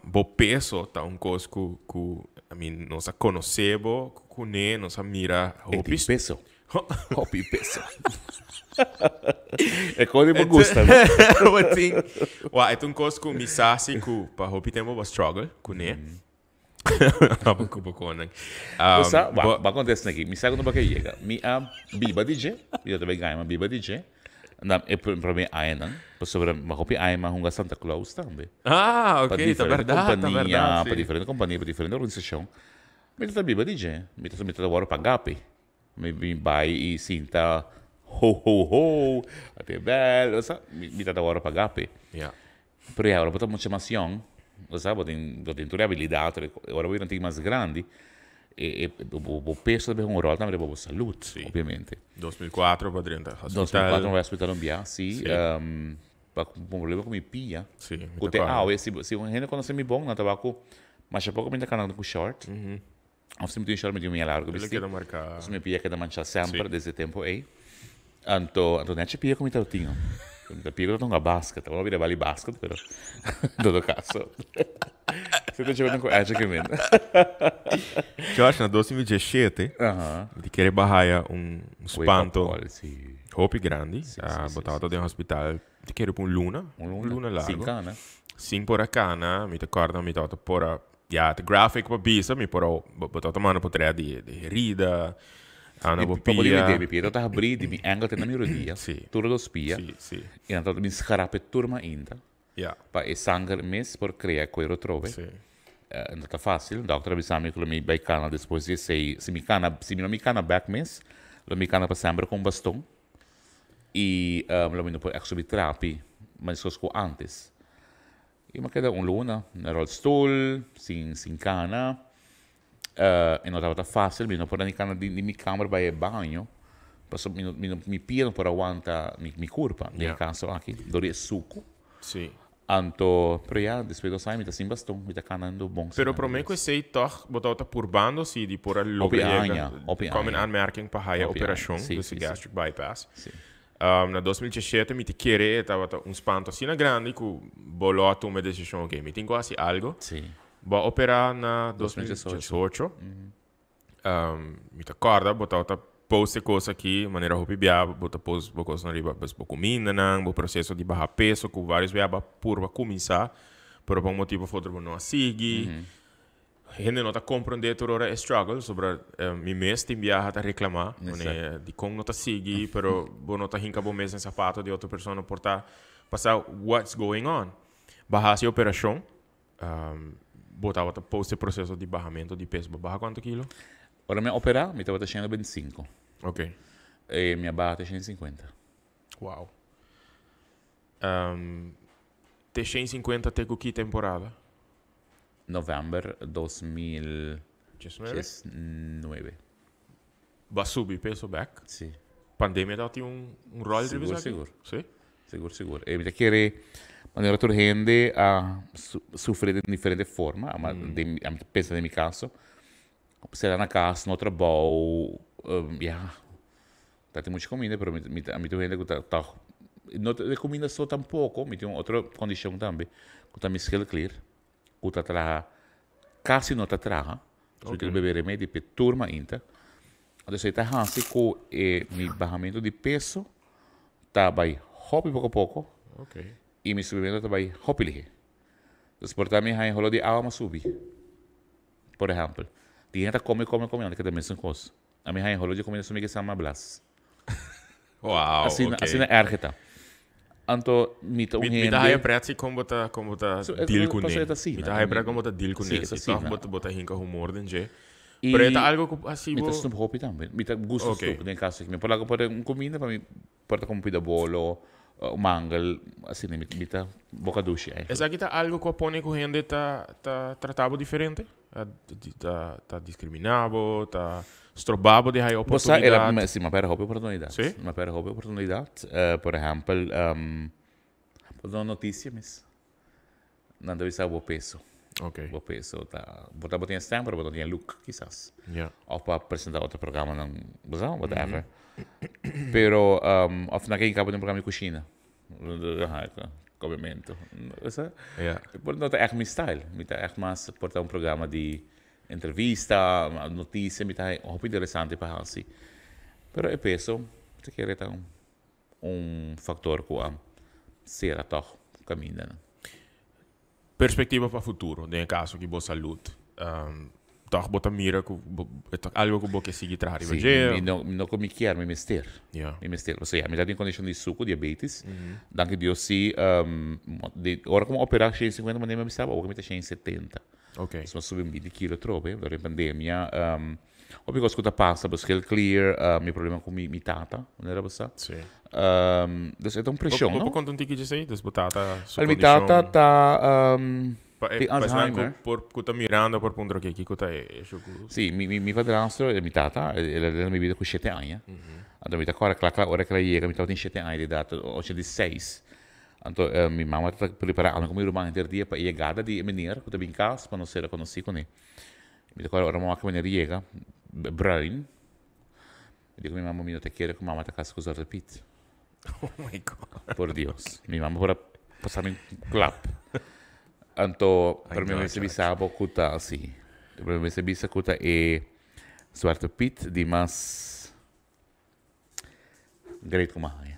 Bo peso ta un kos ku, ku, I mean, nos a konosé bo kuné, nos a mira E hopi. tin peso. Hopi peso. E kos di bo gusta, no? Bo tin, wak, e ta un kos ku mi sa si ku pa hopi tempu bo a struggle kuné. Abo ku bo konan. Bo sa, wak, bo a kontesta aki. Mi sa ku no bo ke yega. Mi a biba di dje, mi ta tabata gaña, mi a biba di dje na e prome añanan, pasobra mi hopi aña mi a hunga Santa Claus tambe. Ah, Pa ok, ta diferente bèrdat, ta kompania, bèrdat, pa si. diferente kompania, pa diferente organisashon. Mi tabata biba di dje. Mi ta mi tabata wòrdu pagá p'e. Mi bin bai i sinta ho ho ho, ate bèl, osea, mi tabata wòrdu pagá p'e. Ya. Pero ya, ora bo ta mucha mas yòn, bo sa, bo tin, bo tin tur e abilidat, tur e, ora bo bira un tiki mas grandi, e, e, bo, bo peso ta bira un ròl tambe riba bo salud, Sí. obviamente. 2004 bo a drenta hospital. 2004 mi bai hospital un bia, sí, Sí. pa ku un problema ku mi pia. Sí, mi Ku ta te kòrda. awe, si, si un hende konosé mi bon, nan ta wak ku masha poko mi ta kana ku short. Of si mi tin short mi tin un mia largo Ele bisti. keda marká. Pasobra mi pia keda manchá semper Sí. desde e tempo ei. Anto, anto nechi pia ku mi tabatin. Mi ta pia ku ta hunga basket. Awor mi a bira bali basket, pero en todo caso. Si ta djobe ku Edge ke min. Josh, na 2017, Aha. mi ta kere bahaya un Wake up spanto call, sí. hopi grandi. Sí, Ah, sí, bo sí, tabata sí, den hospital, mi ta kere pa un luna. Un luna. Un luna largo. Sin kana. Sin por a kana, mi ta kòrda mi tabata por a Ya, ta graphic pa bisa, mi por a, bo bo ta manda potret di di herida, ana bo Pa bo pia. di mi pia ta habrí, di mi enkel te na mi rodia, Sí. tur dos pia, Sí, sí. i nan tabata bin skrap e tur mainta, Ya. pa e sanger mes por krea kuero atrobe. Sí. No ta fácil, dòkter a bisa mi ku lo mi bai kana despues di esei, si mi kana, si mi no mi kana bèk mes, lo mi kana pa semper ku un baston, i lo mi no por ègt subi trapi meskos ku ántes. I mi a keda un luna na rolstoel, sin sin kana. E no tabata fácil, mi no por a ni kana di mi kamer bai e baño, pasobra mi no mi no mi pia no por a wanta mi mi kurpa den e kaso aki, dor di e suku. Sí. Anto, pero ya, despues dos aña mi ta sin baston, mi ta kanando bon Pero sin promé ku esei tòg bo tabata purbando si di por a Hopi logra yega aña, hopi kom in aña. aanmerking pa haya Hopi aña, operashon, sí, dus sí, e sí. gastric bypass. Sí. Na 2017 mi ta kere e tabata un spanto asina grandi ku bo lo a tuma e desishon, oke, mi tin ku hasi algo. Sí. Bo a operá na 2018. Mi ta kòrda bo tabata post e kos aki manera hopi bia bo ta post bo kosnan riba pues bo kumindanan, bo proseso di baha peso ku vários bia bo a purba kuminsá pero pa un motibu of otro bo no a sigui. Hende no ta comprende tur ora e struggle, sobra mi mes tin biaha ta reclama, wanneer dicon no ta sigui, pero bo no ta hinca bo mes den zapato di otro persona por ta pasa what's going on. Bo a haci operacion, bo tabata post e proceso di bahamento di peso, bo a baha cuanto kilo? Ora mi a opera, mi tabata 125. Ok. E mi a baha te 150. Wow. Te 150 te cu ki temporada? November 2019. Bo a subi peso bek? Si. Pandemia tabatin un un rol riba Sigur, esaki? sigur. Si? Sigur, sigur. E mi ta kere manera tur hende a sufri den diferente forma, ama den mi ta pensa den mi kaso, sera na kas, no trabou, ya, ta tin mucha kuminda pero mi mi ta mi ta un hende ku ta tòg no ta di kuminda so tampoko, mi tin un otro kondishon tambe ku ta mi schildklier ku ta traha kasi no ta traha, so mi tin ku bebe remedi p'e tur mainta. Entonces e ta hasi ku e mi bahamentu di peso ta bai hopi poko poko i mi subimentu ta bai hopi lihe. Entonces por ta mi haña holo di awa mi a subi, por ehèmpel. Tin hende ta kome kome kome nan ta keda mesun kos. Ami haña holo di kumida so mi ke sa mi a blas. Wow, Asina, ok. asina erg e ta. Anto mi ta un Mi, hende. mi ta haya pret si kon bo ta, kon bo ta So, e- deal ku pasobra ne. e ta asina. Mi ta haya pret kon bo ta deal ku Sí, ne. e ta Si tòg asina. bo ta, bo ta hinka humor den dje. I Pero e ta algo ku hasi mi bo. ta snoep hopi tambe. Mi ta gusta Ok. snoep den kaso aki. Mi por laga por un kuminda pa mi por ta komo pida bolo, un mangel, asina. Mi, mi ta boka dushi eigenlijk. Esaki ta algo ku a pone ku hende ta, ta trata bo diferente? Ta, ta discrimina bo, ta stroba bo di haya Bo sa, el a, oportunidad. si, mi a perde hopi oportunidad. Si? Mi a perde hopi oportunidad. Por ehempel, bo ta duna noticia mes. Nan ta bisa bo peso. Ok. Bo peso ta, bo ta bo tin e stem, pero bo no tin e look, kisas. Ja. Of pa presenta otro programanan, bo sa, whatever. Pero, of nan ke hinka bo den un programa di cushina. Komementu. Ja. Por no ta echt mi style. Mi ta echt mas por ta un programa di entrevista, noticia, mi ta hopi interesante pa hasi. Pero e peso, ta kere ta un factor cu a cera toch camindanan. Perspectiva pa futuro, den e caso ki bo salud. Toch bo ta mira cu bo e ta algo cu bo ke sigui traha riba Sí, dje. mi no, mi no cu mi kier, mi mester. Ja. Mi mester. Pasobra ya, mi ta den condicion di sucu, diabetes. Danki Dios si, di ora cu mi opera 150 manera mi a bisa bo, awor mi ta 170. Ok. Dus mi a subi un binti kilo atrobe, dor e pandemia. Hopi cos cu ta pasa, bo schil clear, mi problema cu mi tata, manera bo sa. Sí. Dus e ta un presion, Bo no? por conta un tiki djesei? Dus bo tata su Wel, mi condicion. tata ta Pa e tin pa esnan cu Alzheimer. por cu ta mirando por puntra oke kico ta e issue cu. Sí, mi mi mi padrastro, mi tata, el a den mi bida cu shete aña. Anto mi ta corda cla cla ora cu el a yega mi tabatin shete aña di edad, 86. Anto mi mama ta prepara ami cu mi ruman henter dia pa e yegada di e meneer cu ta bin cas pa nos ser reconoci cune. Mi ta kòrda ora mama ku meneer yega, bruin, mi di ku mi mama mi no ta kere ku mama ta kasa ku Zwarte Piet. Oh my God. Por Dios. Mi mama por a pasa mi un klap. Anto, Ay, pero mi no, mester chacho. bisa bo ku ta si. Pero mi mester bisa ku ta e Zwarte Piet di mas great ku mi a haña.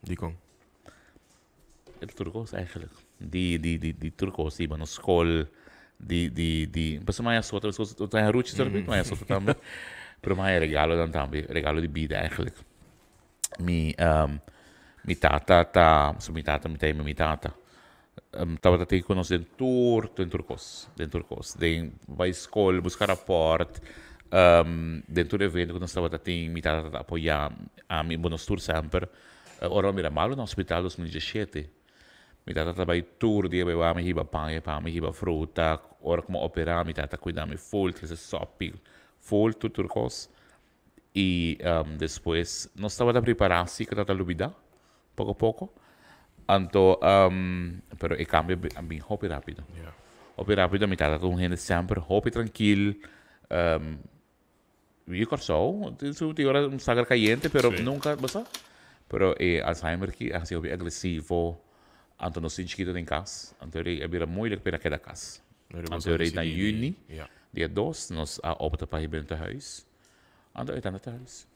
Dikon? E ta tur kos eigenlijk. Di, di, di, di tur kos. Di nos skol, di, di, di, pasobra mi a sota, pasobra mi a ruchi sota, mi a sota tambe. Pero mi a haña regalonan tambe, regalo di bida eigenlijk. Mi, mi tata ta, so mi tata, mi ta yama mi tata, tabata tin ku nos den tur, den tur kos, den tur kos. Den bai skol, buska rapòrt, den tur evento ku nos tabata tin, mi tata tabata apoyá ami, bo nos tur semper. Ora mi mira malu na hospital 2017, mi tata ta bai tur dia bai wak mi hiba paña pa mi, hiba fruta, ora ku mi a operá mi tata kuida mi ful, trese sòpi ful, tur tur kos. I despues nos tabata prepará si ku tabata lubidá poko poko, anto pero e kambio a bin hopi rápido, hopi rápido, mi tata ta un hende semper hopi trankil. Yu Kòrsou tin su tin ora un sanger kayente pero nunka bo sa pero e Alzheimer aki a hasi hopi agresivo anto nos tin chikito den kas anto a bira moeilijk pa e keda kas anto na juni dia dos nos a opta pa hiba den huis anto e ta na huis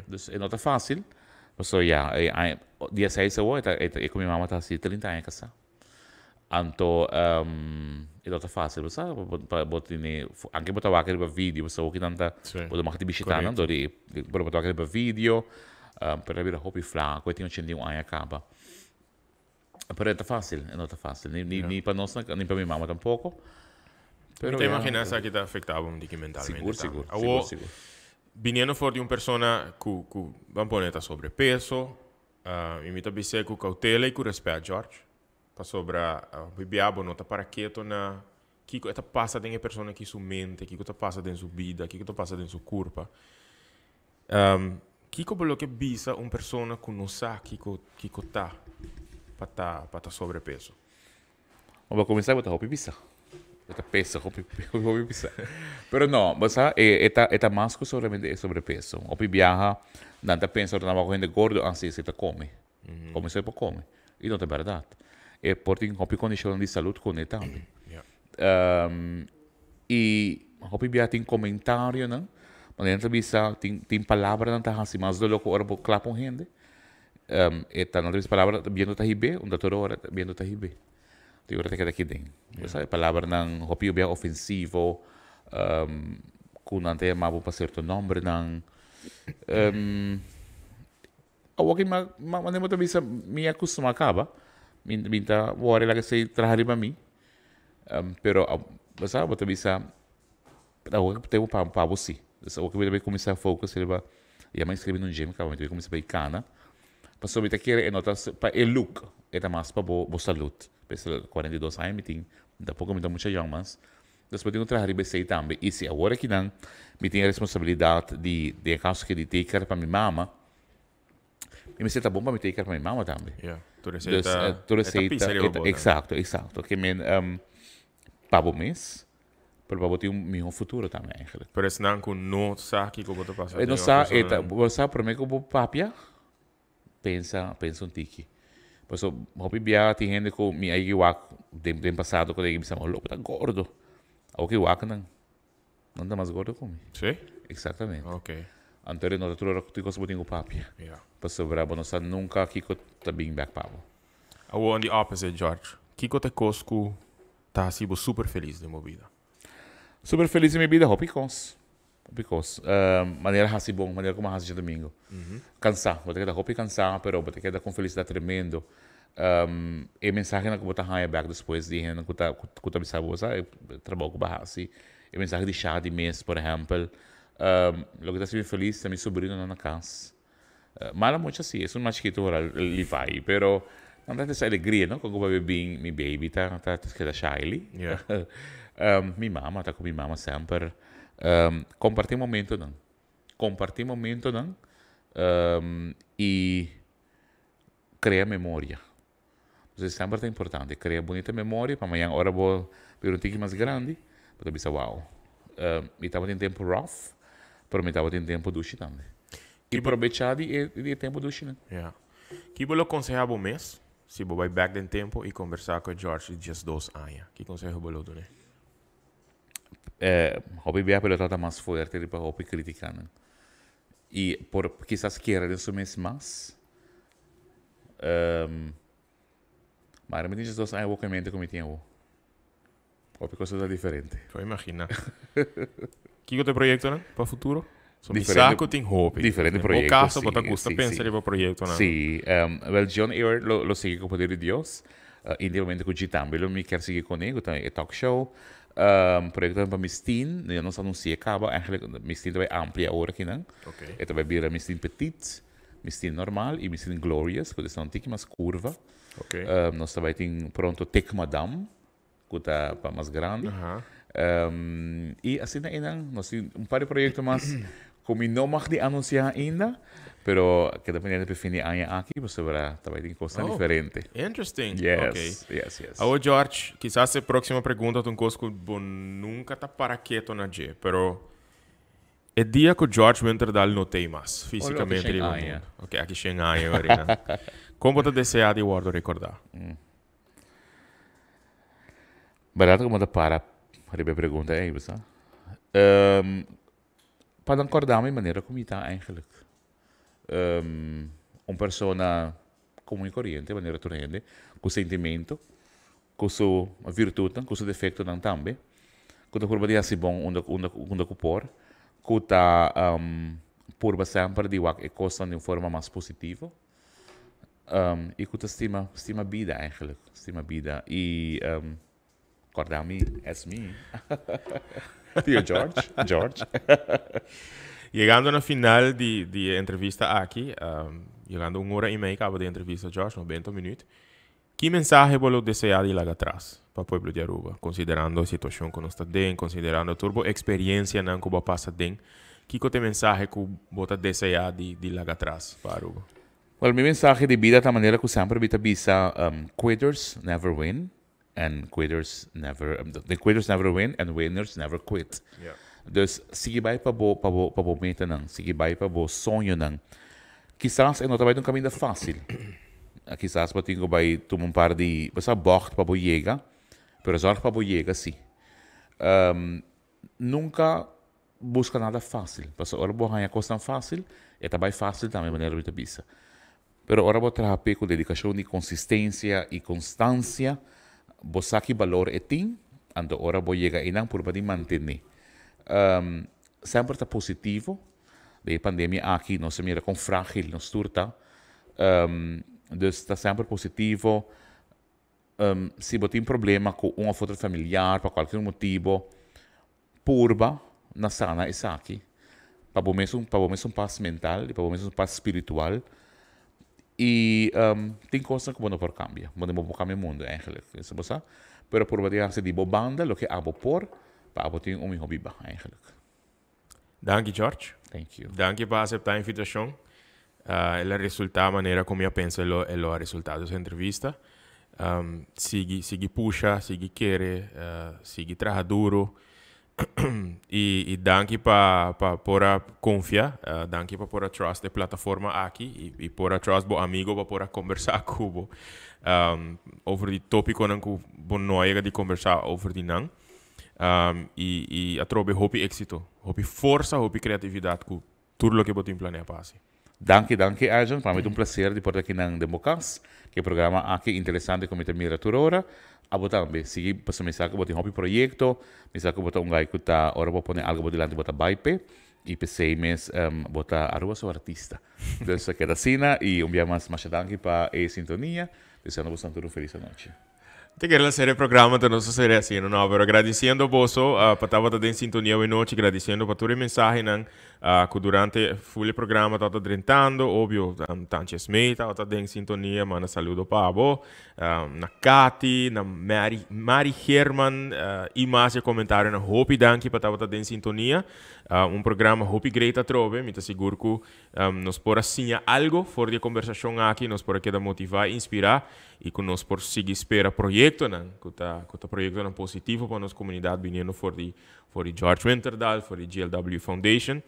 dus e no ta fasil pasobra ya dia seis awor e ku mi mama ta hasi trinta aña kasá. Anto e lo ta fácil, bo sa, pa bo tene, anke bo ta wak riba video, bo sa hopi nan ta, bo ta mag di bishita nan, dor di, pero bo ta wak riba video, pero a bira hopi flaco, e tin 81 aña caba. Pero e ta fácil, e no ta fácil, ni, ni, ni pa nos, ni pa mi mama tampoco. Pero Mi ta ya, imagina esaki ta afecta bo un tiki mentalmente Sigur, tambe. sigur, Awo, sigur, sigur. Biniendo for di un persona cu, cu ban pone ta sobrepeso, y mi ta bis'é cu cautela y cu respet, George, pasobra hopi bia bo no ta para keto na kico e ta pasa den e persona aki su mente, kico ta pasa den su bida, kico ta pasa den su curpa. Kico bo lo ke bisa un persona cu no sa kico, kico ta pa ta, pa ta sobrepeso? Bo cuminsa bo ta hopi bisa. Bo ta pesa hopi, hopi bisa. Pero no, bo sa, e, e ta, e ta mas cu solamente e sobrepeso. Hopi biaha, nan ta pensa ora nan wak un hende gordo, ah si, esey ta come. Come esey por come. Y no ta berdad. E por tin hopi condicionnan di salud cune tambe. Y hopi biaha tin comentarionan, manera nan ta bisa, tin, tin palabranan ta haci mas dolor cu ora bo klap un hende. E ta nan ta bisa palabra biento ta hib'é, unda tur ora biento ta hib'é. Tur ora ta keda aki den. Bo sa e palabranan hopi bia ofensivo, ku nan ta yama bo pa sierto nòmbernan. Awor ki ma manera bo ta bisa mi a kustumá kaba, mi mi ta wòri laga esei traha riba mi, pero bo sa bo ta bisa Awor ku tempu pa pa bo si. Dus awor ku mi ta bai kuminsá focus riba ya mi a inscribi na un gym kaba mi ta bai kuminsá bai kana. Pasobra mi ta kere e no ta pa e look, e ta mas pa bo bo salud. P'esei 42 aña mi tin, tampoco mi ta mucha yòn mas. Dus bo tin ku traha riba esei tambe. I si awor akinan mi tin e responsabilidat di den e kaso aki di take care pa mi mama, mi mester ta bon pa mi take care pa mi mama tambe. Ya, tur esei Dus ta tur e ta esei pisa ta riba e ta bo tambe. eksakto, eksakto. Ke men pa bo mes. Pero pa bo tin un miho futuro tambe eigenlijk. Pero esnan ku no sa kiko bo ta pasa E no den sa, otro e ta, personanan. bo sa prome ku bo papia, pensa, pensa un tiki. Paso hopi bia tin hende ku mi a yega wak den den pasado ku ta yega bisa mi, bo ta gordo. Awor ki wak nan, nan ta mas gordo ku mi. Sí? Exactamente. Ok. Anto e no ta tur ora ku tur kos bo tin ku papia. Ya. Pasobra bo no sa nunka kiko ta bin bek pa bo. Awor on the opposite, George, kiko ta e kos ku Ta hasi bo super felis den bo bida? Super felis den mi bida? Hopi kos. Hopi kos. Manera hasi bon, manera ku mi a hasi djadumingu. Kansá, bo ta keda hopi kansá, pero bo ta keda ku un felisidat tremendo. E mensahenan ku bo ta haña bèk despues di hendenan ku ta ku ta bisa bo, sa, e trabou ku bo a hasi, e mensahe di Shadi mes, por ehèmpel. Loke ta hasi mi felis ta mi sobrinonan na kas. Mala mucha si, esun mas chikitu ora Levi, pero nan ta esa alegria no, con cu papia bin mi baby ta ta keda Shaily. Mi mama ta cu mi mama semper. Comparti momentonan, comparti momentonan y crea memoria. Entonces semper ta importante crea bunita memoria pa mañan ora bo bira un tiki mas grandi bo ta bisa wow mi tabatin tempo rough pero mi tabatin tempo dushi tambe y probecha di e di e tempo dushinan. Ya. Ki bo lo conseha bo mes si bo bai bek den tempo y conversa cu e George di 12 aña? Ki conseho bo lo dun'e? Hopi bia pero ta ta mas fuerte riba hopi criticanan y por kisas kere den su mes mas. Maar mi tin 12 aña awor ku e mente ku mi tin awor. Hopi cosa ta diferente. Por imagina. Kiko ta e proyectonan pa futuro? So mi Diferente sa ku tin hopi. Diferente Bo proyecto, caso bo ta sí, gusta sí, pensa sí. riba proyectonan. Sí, wel John Ewart lo lo sigui ku poder di Dios. Íntimamente ku G tambe lo mi kier sigui kuné, ku ta e talk show. Proyectonan pa Miss Teen, ya nos anuncia kaba. Eigenlijk Miss Teen ta bai amplia awor akinan. Oké. E ta bai bira Miss Teen Petit. Mis tin normal y mis tin glorious, cu ta un tiki mas curva. Nos ta bay tin pronto Tik Madam, cu ta pa mas grandi. Y asina eynan nos tin un par di proyecto mas cu mi no mag di anuncia ainda, pero keda pendiente pa e fin di aña aki pasobra ta bay tin cosnan diferente. Interesting. Yes, yes, yes. Awor George, kisas e proximo pregunta ta un cos cu bo nunca ta para keto na dje, pero E dia ku George Winterdal no t'ei mas físikamente riba mundu. Ok, aki shen aña Marina. Kon bo ta deseá di wòrdu rekordá? Bèrdat ku bo ta para riba e pregunta ei, bo sa. Pa nan kòrda mi manera ku mi ta eigentlik. Un persona komun i koriente, manera tur hende, ku sentimentu, ku su virtutnan, ku su defektonan tambe, ku ta purba di hasi bon unda unda unda ku por, ku ta purba semper di wak e kosnan di un forma mas positivo, i ku ta stima stima bida eigenlijk, stima bida i. Corda mi, es mi. Tio George, George. Yegando na final di entrevista aki, yegando un ora y mei caba di entrevista, George, 90 minuut. Ki mensahe bo lo desea di laga atras pa pueblo di Aruba, considerando e situacion cu nos ta den, considerando tur bo experiencianan cu bo a pasa den? Kico ta e mensahe cu bo ta desea di laga atras pa Aruba? Well, mi mensahe di bida ta manera cu semper mi ta bisa, quitters never win and quitters never, the quitters never win and winners never quit. Dus sigui bay pa bo metanan, sigui bay pa bo soñonan. Kisas e no ta bay un caminda facil. Kisas bo tin cu bay tuma un par di, bo sa, bocht pa bo yega, pero zorg pa bo yega si. Nunca busca nada facil. Pasobra ora bo haya cos tan facil, e ta bay facil tambe, manera bo ta bisa. Pero ora bo traha cu dedicacion y consistencia y constancia, bo sa ki balor e tin, anto ora bo yega einan purba di mantene. Semper ta positivo. E pandemia aki nos a mira con fragil nos tur ta. Dus ta semper positivo. Si bo tin problema cu un of otro familiar pa cualkier motibo, purba na sana esaki. Pa bo mes un paz mental y pa bo mes un paz spiritual. Y tin cos cu bo no por cambia. Bo no por cambia mundo eigenlijk. Esey bo sa. Pero purba di haci di bo banda loke abo por, pa abo tin un miho biba eigenlijk. Danki, George. Thank you. Danki pa acepta e invitacion. El a resulta manera con mi a pensa el a resulta e entrevista. Sigui pusha, sigui kere, sigui traha duro. Y danki pa por a confia, danki pa por a trust e plataforma aki y por a trust bo amigo pa por a conversa cu bo over di topiconan cu bo no a yega di conversa over di nan. Y atrobe hopi exito, hopi forsa, hopi creatividad cu tur loke bo tin planea pa haci. Danki, danki, Arjun. Pa mi ta un placer di por ta aki na Democas. Cu programa aki interesante cu mi ta mira tur ora. Abo tambe, sigui pasobra mi sa cu bo tin hopi proyecto, mi sa cu bo ta un guy cu ta ora bo pone algo bo dilanti, bo ta bay pe. Y p'esey mes bo ta Aruba su artista. Dus keda asina y un bia mas masha danki pa e sintonia. Deseando boso tur un feliz anochi. Te kier haci e programa, anto nos ta haciendo, no, pero agradeciendo boso pa tabata den sintonia awe nochi, agradeciendo pa tur e mensahenan cu durante full e programa tabata drentando, obvio, Tanchi Esmee tabata den sintonia, manda saludo pa bo, na Katy, na Mary, Mary Herman, y mas e comentarionan. Hopi danki pa tabata den sintonia. Un programa hopi great atrobe, mi ta sigur cu nos por a siña algo for di e conversacion aki, nos por a keda motiva y inspira, y cu nos por sigui spera proyectonan, cu ta proyectonan positivo pa nos comunidad biniendo for di George Winterdal, for di GLW Foundation.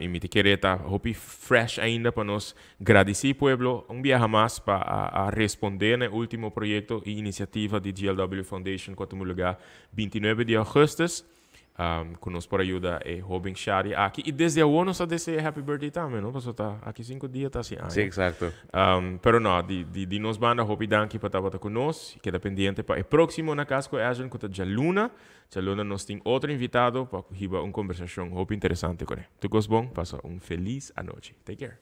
Y mi ta kere ta hopi fresh ainda pa nos gradici pueblo un biaha mas pa a responde na e ultimo proyecto y iniciativa di GLW Foundation cu a tuma lugar 29 di augustus, cu nos por ayuda e hoben Shari aki. Y desde awor nos a desea happy birthday tambe, no? Paso ta aki 5 dia ta asina. Si, exacto. Pero no, di nos banda, hopi danki pa tabata cu nos. Keda pendiente pa e proximo Na Cas cu Arjun, cu ta djaluna. Djaluna nos tin otro invitado pa hiba un conversacion hopi interesante cu ne. Tur cos bon, pasa un feliz anochi. Take care.